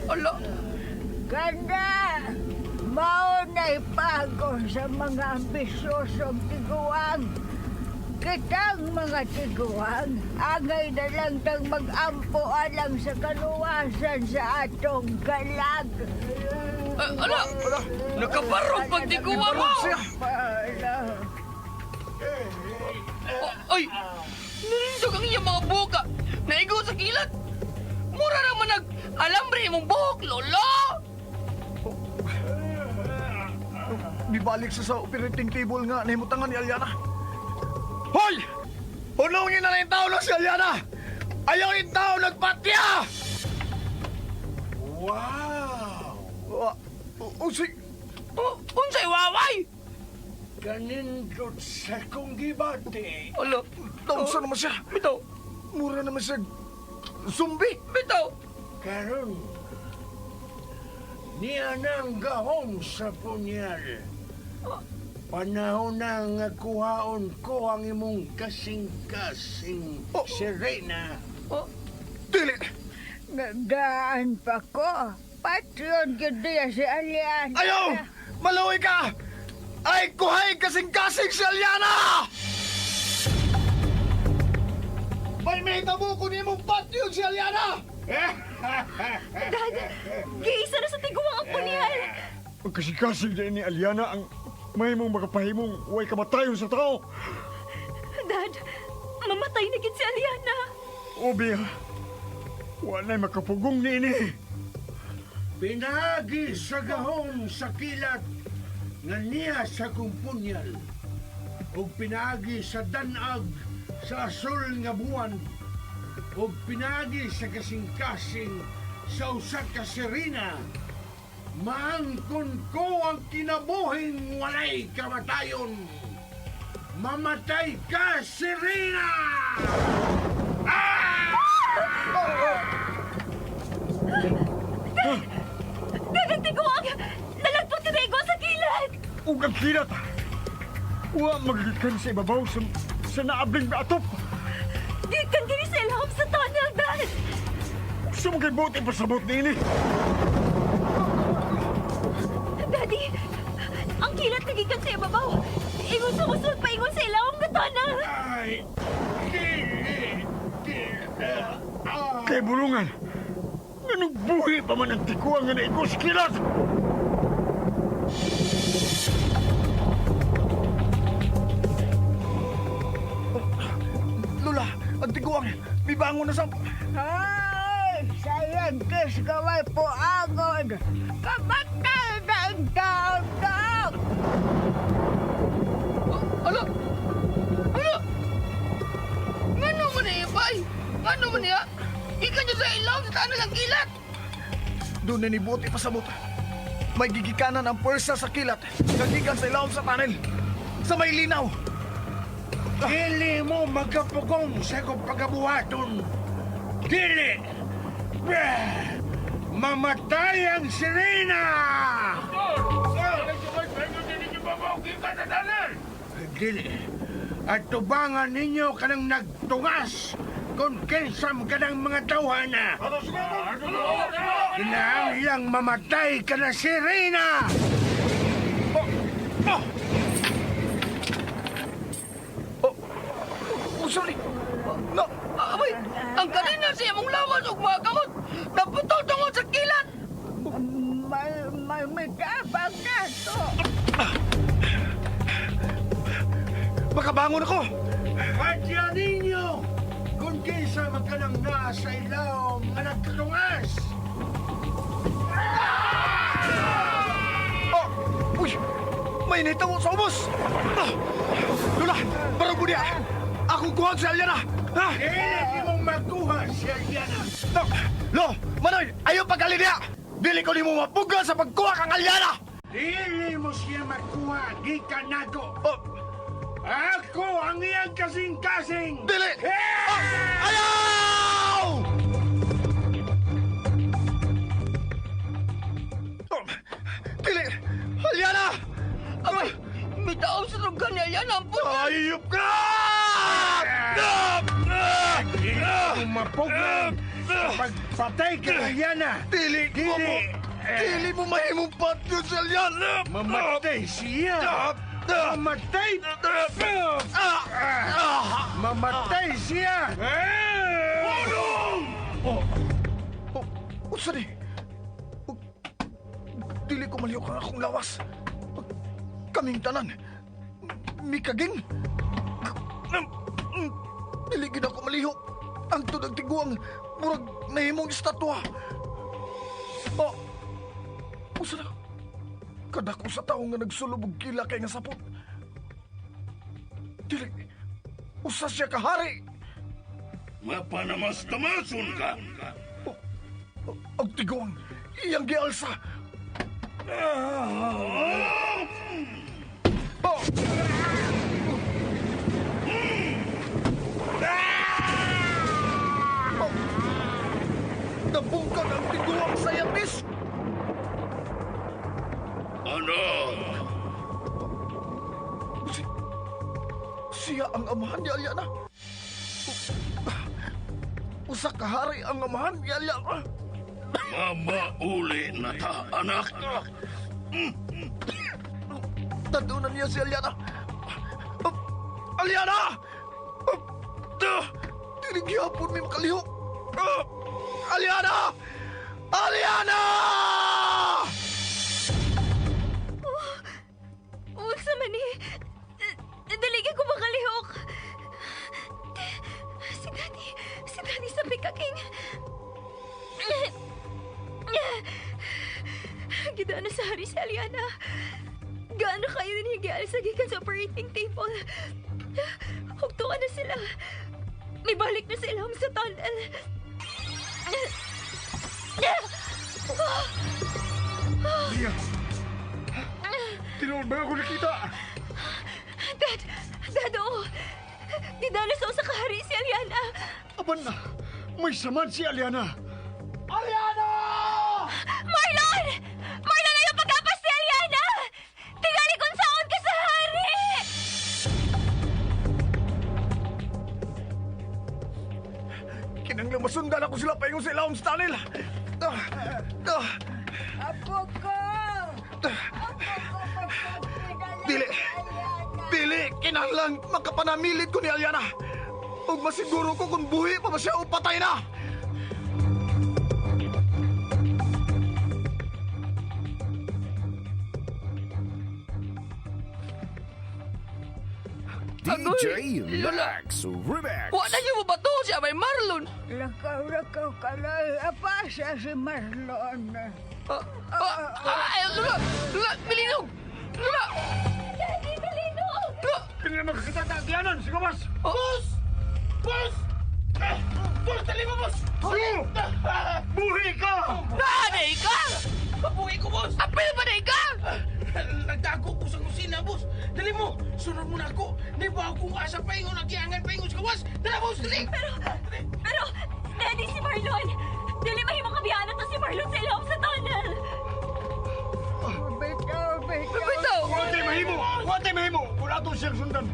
ala. Ganda! Mao na'y pago sa mga ambisyosong tiguang. Kitang mga tiguang, angay na lang tang mag-ampo alang sa kaluwasan sa atong kalag. Eh, ala, nakabarog pag tiguang mo. Siya. Pala. Oh, ay, nalindog ang iyang mga buka. Naigo sa kilat. Mura naman nag alambre imong buhok, lolo. Bibalik siya sa operating table nga nahimutangan ni Aliana. Hoy! Hunongin na lang yung tao na si Aliana! Ayaw yung tao nagpatya! Wow! Oh, oh, si... Oh, unsay waway? Kanindot sa kong gibati. Ala, Taon naman siya? bitaw, Mura naman siya. Zombie! bitaw. Karon, niya nang gahom sa punyal. Panahon na nga kuhaon ko ang imong kasing-kasing Oh. Serena. Oh, Dili! Daan pa ko. Patyon gyud niya si Aliana. Ayaw! Maluoy ka! Ay, kuhay kasing-kasing si Aliana! May mahitabo ko nimong patyon si Aliana! Dad, giisa na sa tiguang ang punyal. Ang kasing-kasing din ni Aliana ang mahimong makapahimong way kamatayon sa tao. Dad, mamatay na gid si Aliana. Obi, wa na'y makapugong niini. Pinaagi sa gahom sa kilat nga niya sa kong punyal ug pinaagi sa danag sa asul nga buwan ug pinaagi sa kasing-kasing sa usa ka sirena, maangkon ko ang kinabuhing walay kamatayon. Mamatay ka, sirena! Dad, ang tiguang! Nalagpot ka na sa kilat! Ug ang kilat, wa magikan sa ibabaw sa naabling atop. Gikan diri sa ilawom sa tunnel, Dad! Sa mga buti pasabot niini. Daddy, ang kilat nagikan sa ibabaw. Ingon sa kusod, paingon sa ilawom nga tunnel. Ay, dili, dili. Ah. Kay bulungan, nganong buhi pa man ang tikuang nga naigos kilat? Lola, ang tiguang, mibangon na sa... Ay, sayang kis gaway po agod. Kamatay na ang taon dog. Ala! Ala! Ngano man ni Ibay? Ngano man niya? Ikan niya sa ilawom sa tunnel ang kilat! Doon na ni buti pasabot. May gigikanan ang pwersa sa kilat. Gagikan sa ilawom sa tunnel. Sa may linaw. Dili mo magkapugong sa akong pagabuhaton. Dili! Bah! Mamatay ang sirena! Dili. At tubangan ninyo kanang nagtungas kung kinsam kanang mga tawhana. Kinahanglang mamatay ka na sirena! Oh! Oh! Oh, sorry. No! Abay, ang kanina sa imong lawas ug mga kamot naputol tungod sa kilat. May mitabang na to. Makabangon ako! Padya ninyo kung kinsa man kanang naa sa ilawom nga nagtungas! Oh! Uy! May nahitabo sa ubos! Ah! Lola! Barog mo niya! Akong kuha si Aliana! Ha? Dili mo makuha si Aliana! No! Lo! Manoy! Ayaw pagkali niya! Dili ko nimo mapuga sa pagkuha kang Aliana! Dili mo siya makuha gikan nako! Oh! Ako ang iyang kasing-kasing! Dili! Ah! Ayaw! Oh! Dili! Aliana! Abay, mitaom sa tugkan ni Aliana ang punyal. Ayop ka! Dili mo mapuga sa pagpatay kay Aliana! Dili ko mo! Dili! Dili mo mahimong patyon si Aliana! Mamatay siya! Mamatay! Mamatay siya! Oh! Unsa ni? Oh, dili ko malihok ang akong lawas. Kaming tanan. Mikaging. Dili gid ako malihok. Ang tudag tiguang murag nahimong estatwa. Oh! Usa na? Kadako sa tawo nga nagsulob og kila kay nga sapot. Dili. Usa siya kahari. Mapanamas-tamason ka! Ang tiguang iyang gialsa. Oh! Oh! Nabungkag ang tiguang sa yatis. Ano? Siya ang amahan ni Aliana. Usa ka hari ang amahan ni Aliana. Mamauli na ta, anak. Tandaan niya si Aliana. Aliana! Dili gyapon may makalihok. Aliana! Aliana! Unsa man ni? Dali ko makalihok. Si Daddy, si Daddy sa pikaking. Gidaan na sa hari si Aliana. Gaano kayo din higial sa gikan sa operating table. Hugtuan na sila. May balik na sila sa tunnel. Lia! Tinuod ba ako nakita? Dad! Dad, oo! Gidaan na sa kahari si Aliana. Apan na, may saman si Aliana. Aliana! Marlon! Marlon, ayaw pag-apas si Aliana! Tingali kung saan ka sa hari! Kinanglang masundan ako sila paingon sa ilawom sa tunnel. Ah, ah, Apo ko! Apo ko, pagpagpinala Dili. si Aliana. Dili, kinahanglan makapanamilit ko ni Aliana. Ug masiguro ko kung buhi pa ba siya o patay na. DJ Lex Remix. Wa na yung bato si Abay Marlon. Lakaw-lakaw ka lang. Apasa si Marlon. Ah, ah, ah, ay, Lola! Lola, bilinog! Lola! Daddy, Belino! Lola! Hindi na makakita ta, Agyanan, si Gawas! Oh, Boss! Boss! Ah! Boss, dali mo, boss! Ano? Buhi ka! Nanay ka! Mabuhay ko, boss! Apil ba na ka? Nagtago ko sa kusina, boss! Dali mo! Sunod mo na ako! Di ba akong asa paingon, nagiangan paingon sa kawas? Dala, boss! Dali! Pero, Daddy, si Marlon! Dili mahimong kabiyaan to si Marlon sa ilawom sa tunnel! Bitaw, bitaw. Bitaw! Wa mahimo! Wa mahimo! Kung ato siyang sundan,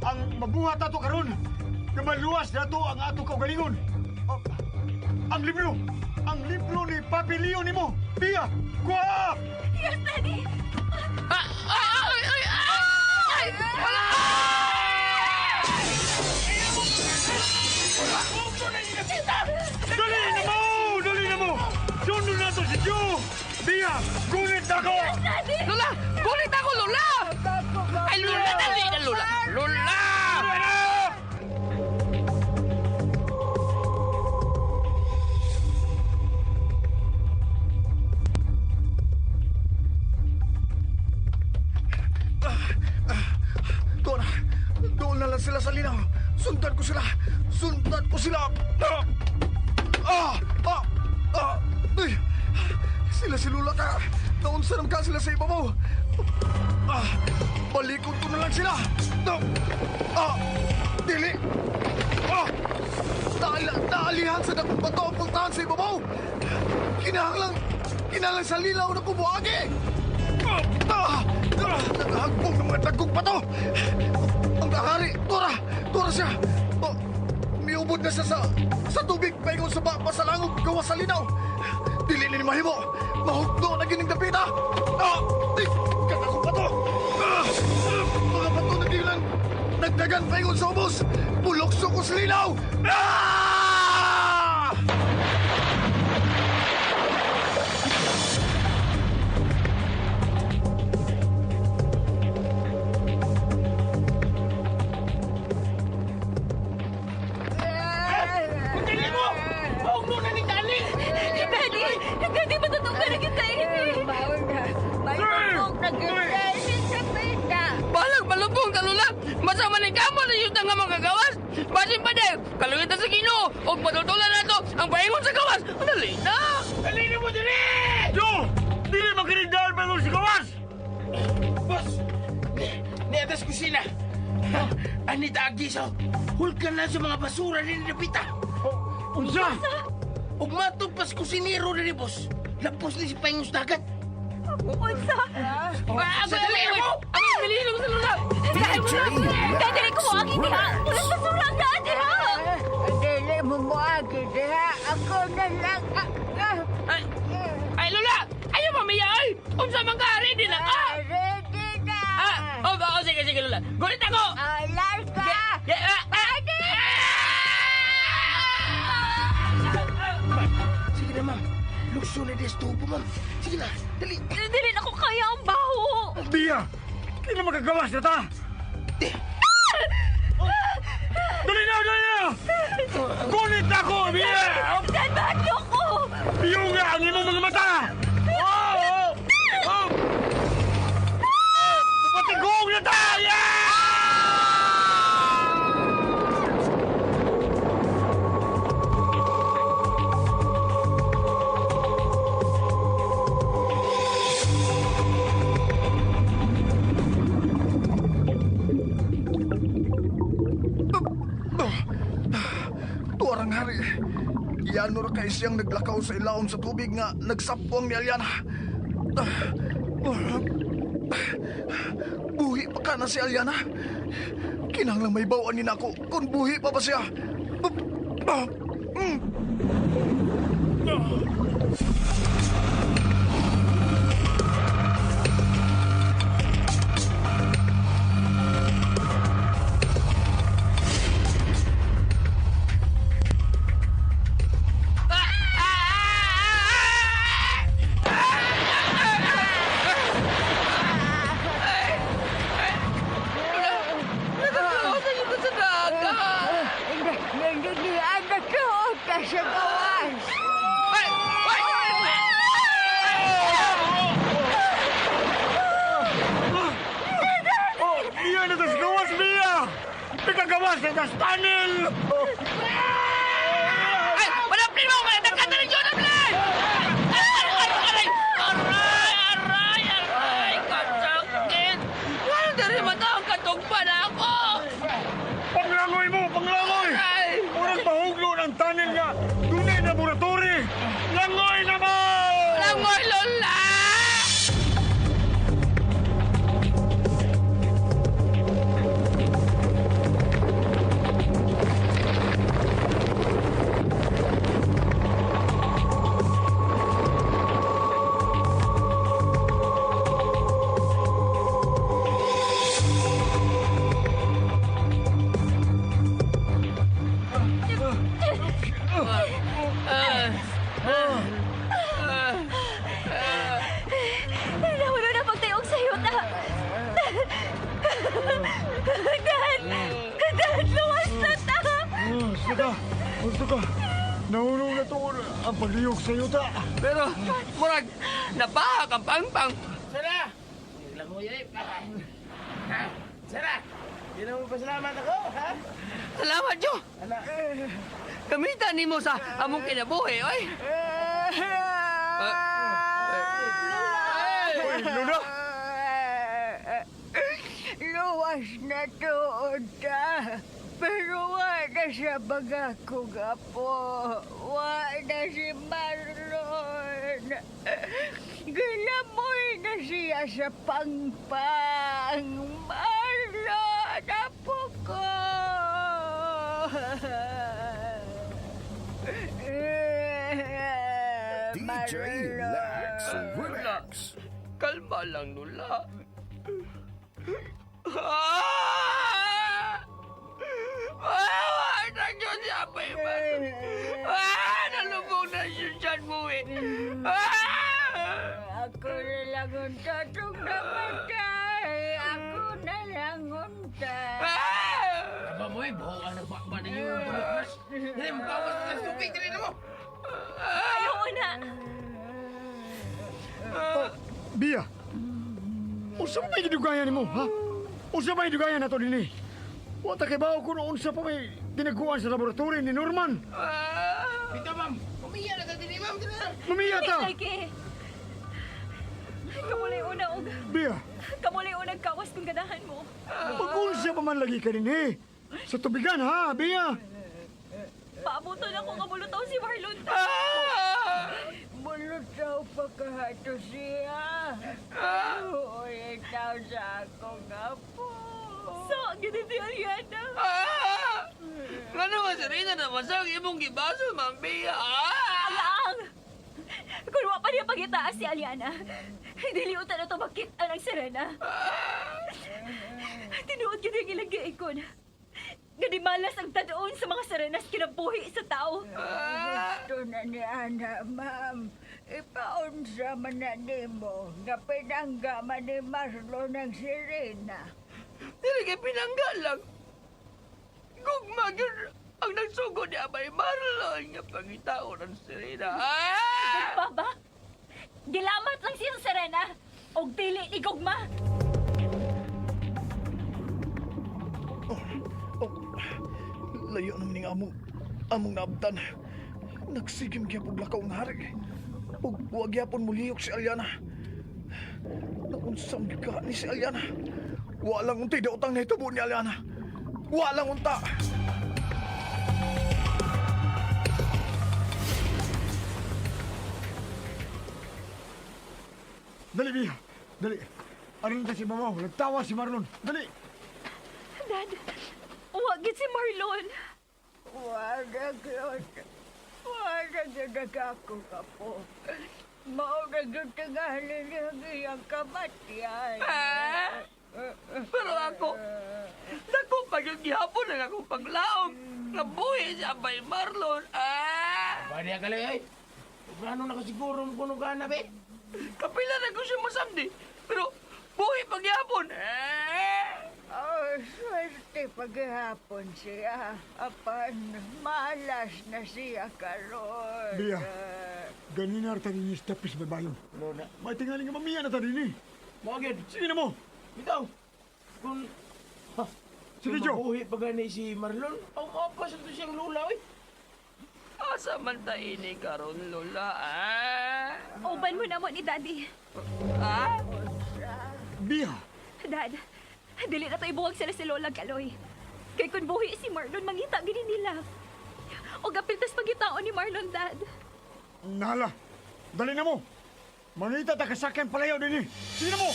ang mabuhat ato karon, nga maluwas na ato ang ato kaugalingon. Oh, ang libro! Ang libro ni Papi Leo nimo! Pia! Kuha! Yes, Daddy! Ah, ah, ay, ay, ay! Ay! Wala! Dali na mo! Dali na mo! Sundon na to si Joe! Pia! Gunit na ko! Daddy! Lola! Gulit ako, Lola! Ay, Lola, dali na, Lola! Lola! Doon na. Doon na lang sila sa linaw. Sundan ko sila. Sundan ko sila. Ah! Ah! Ah! Ah! Uy! Sila si Lula ka. Naunsa naman ka sila sa ibabaw. Ah! Balikon ko na lang sila. Ah! Ah! Dili! Ah! Naala, naalihan sa dakong bato ang puntahan sa ibabaw. Kinahanglang, kinahanglang sa lilaw na kumuagi. Ah! Ah! Ah! Naghagbong ng mga dagkong bato. Ang kahari, Tora! Tora siya! Oh, miubod na siya sa tubig, paingon sa ba, sa langog, gawa sa linaw. Dili ni mahimo. Mahugno na gining dapita. Ah! Ay, katakong bato! Ah! Ah! Mga bato na gilang nagdagan paingon sa ubos. Pulokso ko sa linaw. Ah! Dali mo! Huwag mo na ni Dali! Daddy! Daddy, matutong ka na kita eh! Mauna, malubog na gyud si Sapita. Balag malubong ka, Lola! Masama ni kamo na yun nga magagawas! Basin pa din! Kaluwitan sa Ginoo! O patutulan na to ang paingon sa gawas! Dali na! Dali na mo, dali! Joe! Dili makinig dahil pa si Gawas! Boss! Ni atas kusina! Anita Agiso! Hulkan na sa mga basura ni Napita! Unsa? Ug matod pas kusinero ni boss! Lapos ni si Paingos dagat! Unsa? Ah, Sa dali mo! Ang bililong sa Lola! DJ Daddy, Lex ko mo agi diha! Remix. Walang basura ang daan diha! Dili mo moagi diha. Ako na lang. Ah, ah. Unsa man ka, ready na ka? Ready na! Ah, oh, oh, sige, sige, Lola. Gulit ako! Ah, larga! Yeah, ah, ah. Sige na, ma'am. Lukso na des tubo, ma'am. Sige na, dali. Dili na ko kaya ang baho. Bia! Di na magagawas na ta! Dali na, dali na! Gunit na ako, Bia! Dad, bahadlok ko! Iyong nga ang imong mga mata! Oh! Oh! Oh! Patigong na ta! Yeah! Tuwarang hari. Yan ra kay siyang naglakaw sa ilawom sa tubig nga nagsapwang ni Aliana. Buhi pa ka na si Aliana. Kinahanglang may bawaan ni nako kung buhi pa ba siya. Nakakawasan yun sa dagat. Nandiyan na tuod ka sa gawas! Ay! Ay! Ay! Oh, Bia na tas gawas, Bia! Pikagawas na tas tunnel! Ay! Wala plin mo! Wala nagkata ng Jonah Blay! Aray! Aray! Aray! Aray! Aray! Kasakit! Wala na rin mata ang katugpa na ako! Panglangoy mo, panglangoy! Aray! Murag mahuglo ng tunnel nga dunay laboratory! Langoy na mo! Langoy, Lola! Nahulo na pagtayog sa'yo, ta. Dad! Dad, luwas na ta! Gusto ka! Gusto ka! Nahulog na to ang pagliyog sa yuta! Pero, murag, napahak ang pangpang. Sara! Langoy ay. Ha? Sara! Di na mo pasalamat ako, ha? Salamat, Jo! Gamitan nimo sa among kinabuhi, oy! Uy, Luna! Luwas na tuod ta. Pero wa na siya mga kong apo. Wa na si Marlon. Gilamoy na siya sa pangpang. Marlon, apo ko. DJ Lex Remix. Kalma lang, Lula. Ah! Ah! Na Diyos si Abay man. Ah! Nalubog na siya dyan mo eh. Ah! Ako na lang unta itong namatay. Ako na lang unta. Ah! Aba mo eh, buho ka nagbakba ninyo yung bulot. Dali, mukawas na sa tubig, dali na mo! Ayaw na. Bia! Unsa pa may gidugayan nimo, ha? Unsa may gidugayan nato dinhi? Wa ta kay bawo kun unsa pa may tinaguan sa laboratory ni Norman. Bitaw, ma'am! Umiya na ka din, ma'am! Dali na! Mamiya ta! Lagi. Kamulay una og Bia, kamulay una kawas kung ganahan mo. pag-unsa pa man lagi ka dinhi. Sa tubigan, ha, Bia? Paabuton ako nga mulutaw si Marlon. Ah! Bulutaw pa kahato siya. Uy, ikaw sa akong apo. So, ganun si Ariana. Ah! Ngano nga si Rina na masang imong gibaso, Ma'am Bea? Ah! Alang! Kung wa pa niya pangitaas si Aliana, dili unta na to makita ng sirena. Tinuod gyud ang ilang giikon. Nga di malas ang tadon sa mga sirenas kinabuhi sa tao. Gusto na ni Ana, ma'am. Ipaunsa man na nimo nga pinangga man ni Marlon ang sirena. Dili kay pinangga lang. Gugma gyud ang nagsugod ni Abay Marlon nga pangitaon ang sirena. Ah! Gugma ba? Gilamat lang siya sa sirena. Og dili ni gugma. Oh, layo naman ning among naabtan. Nagsigim gyapon lakaw nga hari. Ug wa gyapon muliyok si Aliana. Naunsam gyud ka ni si Aliana. Wa lang untay daotang nahitabo ni Aliana. Wa lang unta. Dali, Bia. Dali. Arin ta si Mamaw. Nagtawa si Marlon. Dali. Dad, wa gid si Marlon. Wala gyud. Wala gyud ako kapo. Mao na gyud tingali ang iyang kamatyan. Ah! Pero ako, dako pa gyud gihapon ang akong paglaom nga buhi si Abay Marlon. Ah! Pwede ka ay. Ano na kasiguro mo kuno gana, be? Kapila na ko siya masamdi, pero buhi pa gihapon. Ah! Oh, swerte paghihapon siya. Apan, malas na siya karon. Bia. Ganina ta rin yung tapis babayon. Lona. May tingali nga mamiya na ta rin eh. Mo gyud. Sige na mo. Bitaw. Kung ha, Sige, kung Joe. mabuhi pa gani si Marlon, aw maapas ito siyang lula, oy. Asa man ta ini karon Lola? Ah! Uban mo na mo ni Daddy. Ah! Bia. Dad, dili na to ibuwag sila si Lola Galoy. Kay kung buhi si Marlon, mangita gini nila. O gapiltas pagitaon ni Marlon, Dad. Nala. Dali na mo. Mangita ta kasakyan palayaw din eh. Sige na mo.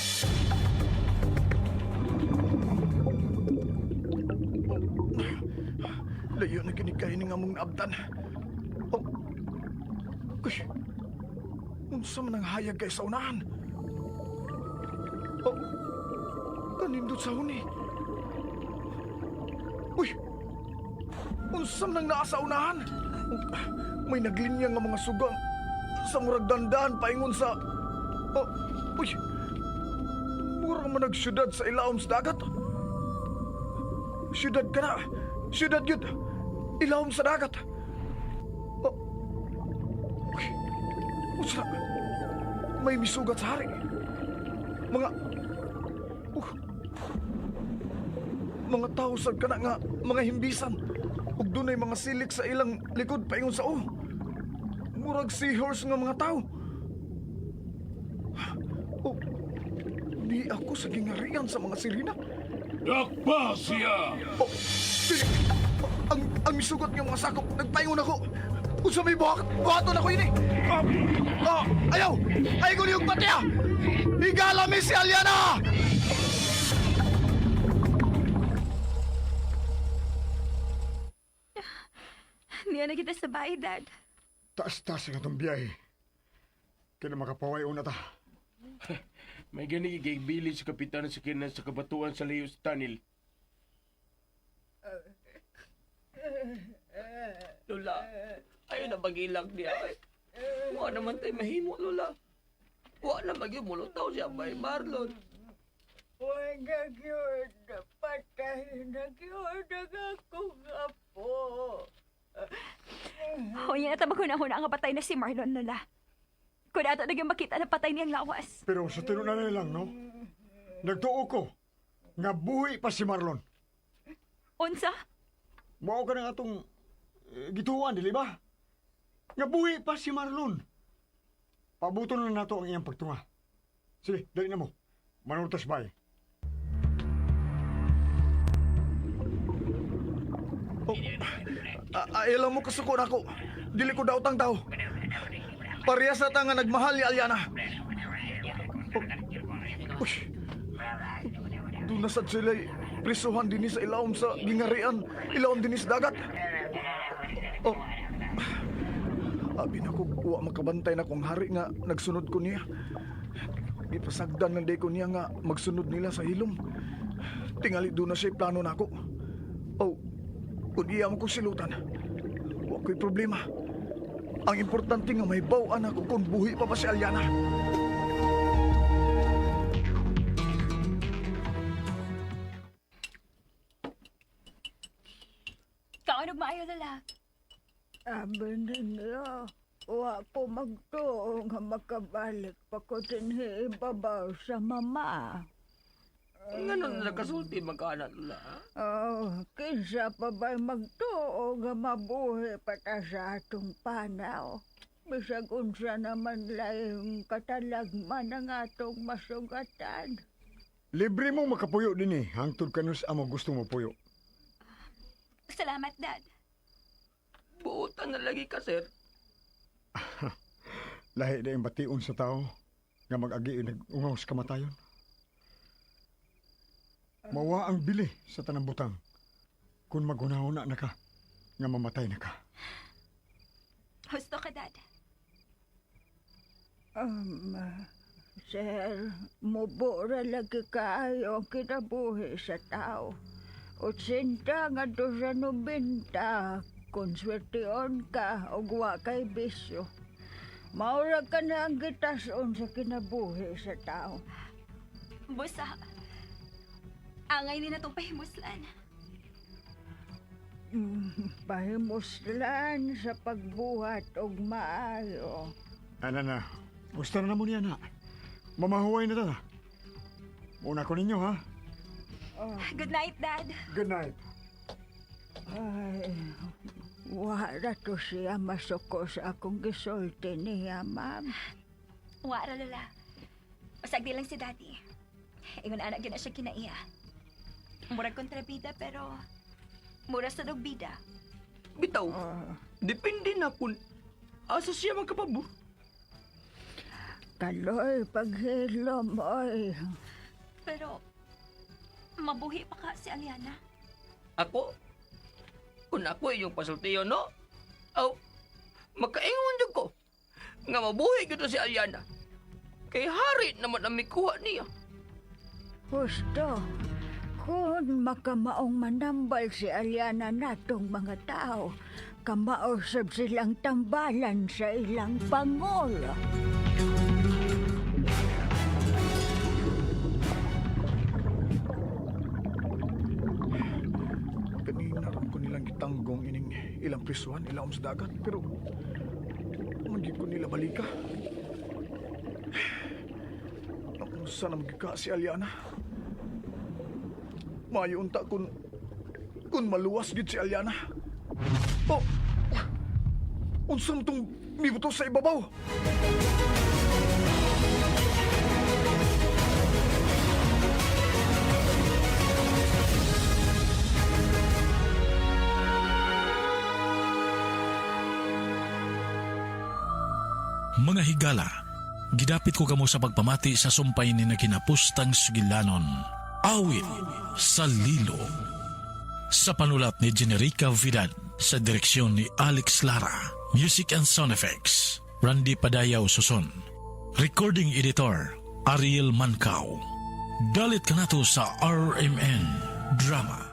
Layo na gini kayo ning among naabtan. Oh. Uy. Unsa man ang hayag kay sa unahan? Oh. Kanindot sa huni. Uy. Unsa man ang naa sa unahan? Oh, may naglinya nga mga sugang sa murag dandan paingon sa Oh, uy. Mura man nagsyudad sa ilawom sa dagat. Siyudad ka na. Siyudad yun. Ilawom sa dagat. Oh. Uy. Unsa na? May misugat sa hari. Mga... Oh. Mga tao sad ka na nga mga himbisan. Ug dunay mga silik sa ilang likod paingon sa oh. Murag seahorse nga mga tao. Oh. Di ako sa gingarian sa mga sirena. Dakpa siya! Oh, dili. Ang misugot nga mga sakop, nagpaingon ako. Unsa may buhat, buhaton ako ini. Ah, ah, ayaw! Ayaw ko niyong patiya! Higala mi si Aliana! Niya na kita sa bahay, Dad. Taas-taas nga itong biyahe. Kaya makapaway una ta. May gani kay bili sa kapitan sa kinan sa kabatuan sa Leos Tunnel. Lola, ayaw na pag-ilag niya. Wa naman tayo mahimo, Lola. Wa na magyud mulutaw si Abay Marlon. Wala gyud. Patay na gyud ang akong apo. Hoy, na tabag huna-huna ang patay na si Marlon, Lola. Kung ato na yung makita na patay niyang lawas. Pero sa tinunan na lang, no? Nagtuo ko nga buhi pa si Marlon. Unsa? Mao ka ng atong eh, gituan, dili ba? Nga buhi pa si Marlon. Pabuto na nato ang iyang pagtunga. Sige, dali na mo. Manurtas bay. Oh, ayaw lang mo kasuko na ako. Dili ko daotang tao. Parehas na ta nga nagmahal ni Aliana. Oh. Uy. Doon na sad sila'y prisuhan dinhi sa ilawom sa gingarian, ilawom dinhi sa dagat. Oh. Abi na ko, wa makabantay na kong hari nga nagsunod ko niya. Gipasagdan lang day ko niya nga magsunod nila sa hilom. Tingali doon na siya plano nako. Oh, kung iya mo ko silutan, wa ko'y problema. Ang importante nga may bawaan ako kung buhi pa ba si Aliana. Kaunog maayo, Lola. Abi ninyo, wa ko magtuo nga makabalik pa ko dinhi ibabaw sa mama. Nga nun nakasulti magkaanak, Lola. Oh, kinsa pa ba'y magtuo nga mabuhi pa ta sa atong panaw? Bisag unsa naman laing katalagman ang atong masugatan. Libre mo makapuyo din eh. Hangtod kanus amo gusto mo puyo. Salamat, Dad. Buotan na lagi ka, sir. Lahi na yung bation sa tao nga mag-agi nag-ungaw sa kamatayon. Mawa ang bili sa tanang butang kung maghunahuna na ka nga mamatay na ka. Husto ka, Dad. Um, sir, mubura lagi kaayo ang kinabuhi sa tao. 80 ngadto sa 90, kung swerteon ka og wa kay bisyo. Maura ka na ang gitason sa kinabuhi sa tao. Busa. Angay ni natong pahimuslan. Pahimuslan sa pagbuhat og maayo. Ana na, gusto na mo niya na. Mamahuway na ta. Muna ko ninyo ha. Good night, Dad. Good night. Ay, wala to siya masuko sa akong gisulti niya, ma'am. Wara, Lola. Pasagdi lang si Daddy. Ingon anak yun na siya kinaiya. Murag kontrabida pero mura sa dugbida. Bitaw, depende na kung asa siya magkapabor. Kaloy, paghilom, oy. Pero mabuhi pa ka si Aliana. Ako? Kung ako iyong pasultiyo, no? Aw, makaingon jud ko nga mabuhi gyud to si Aliana. Kay hari naman ang mikuha niya. Husto, kung makamaong manambal si Aliana natong mga tao, kamao sab silang tambalan sa ilang pangulo. Kanina ron ko nilang gitanggong ining ilang prisuhan, ilaom sa dagat, pero man gyud ko nila balika. Unsa na magyud ka si Aliana? Maayo unta kun maluwas gyud si Aliana. Oh! Unsa man tong mibuto sa ibabaw? Mga higala, gidapit ko kamo sa pagpamati sa sumpay ni naginapustang sugilanon. Awit sa Lilo. Sa panulat ni Generica Vidad, sa direksyon ni Alex Lara, Music and Sound Effects, Randy Padayaw Suson. Recording Editor, Ariel Mancao. Dalit kanato sa RMN Drama.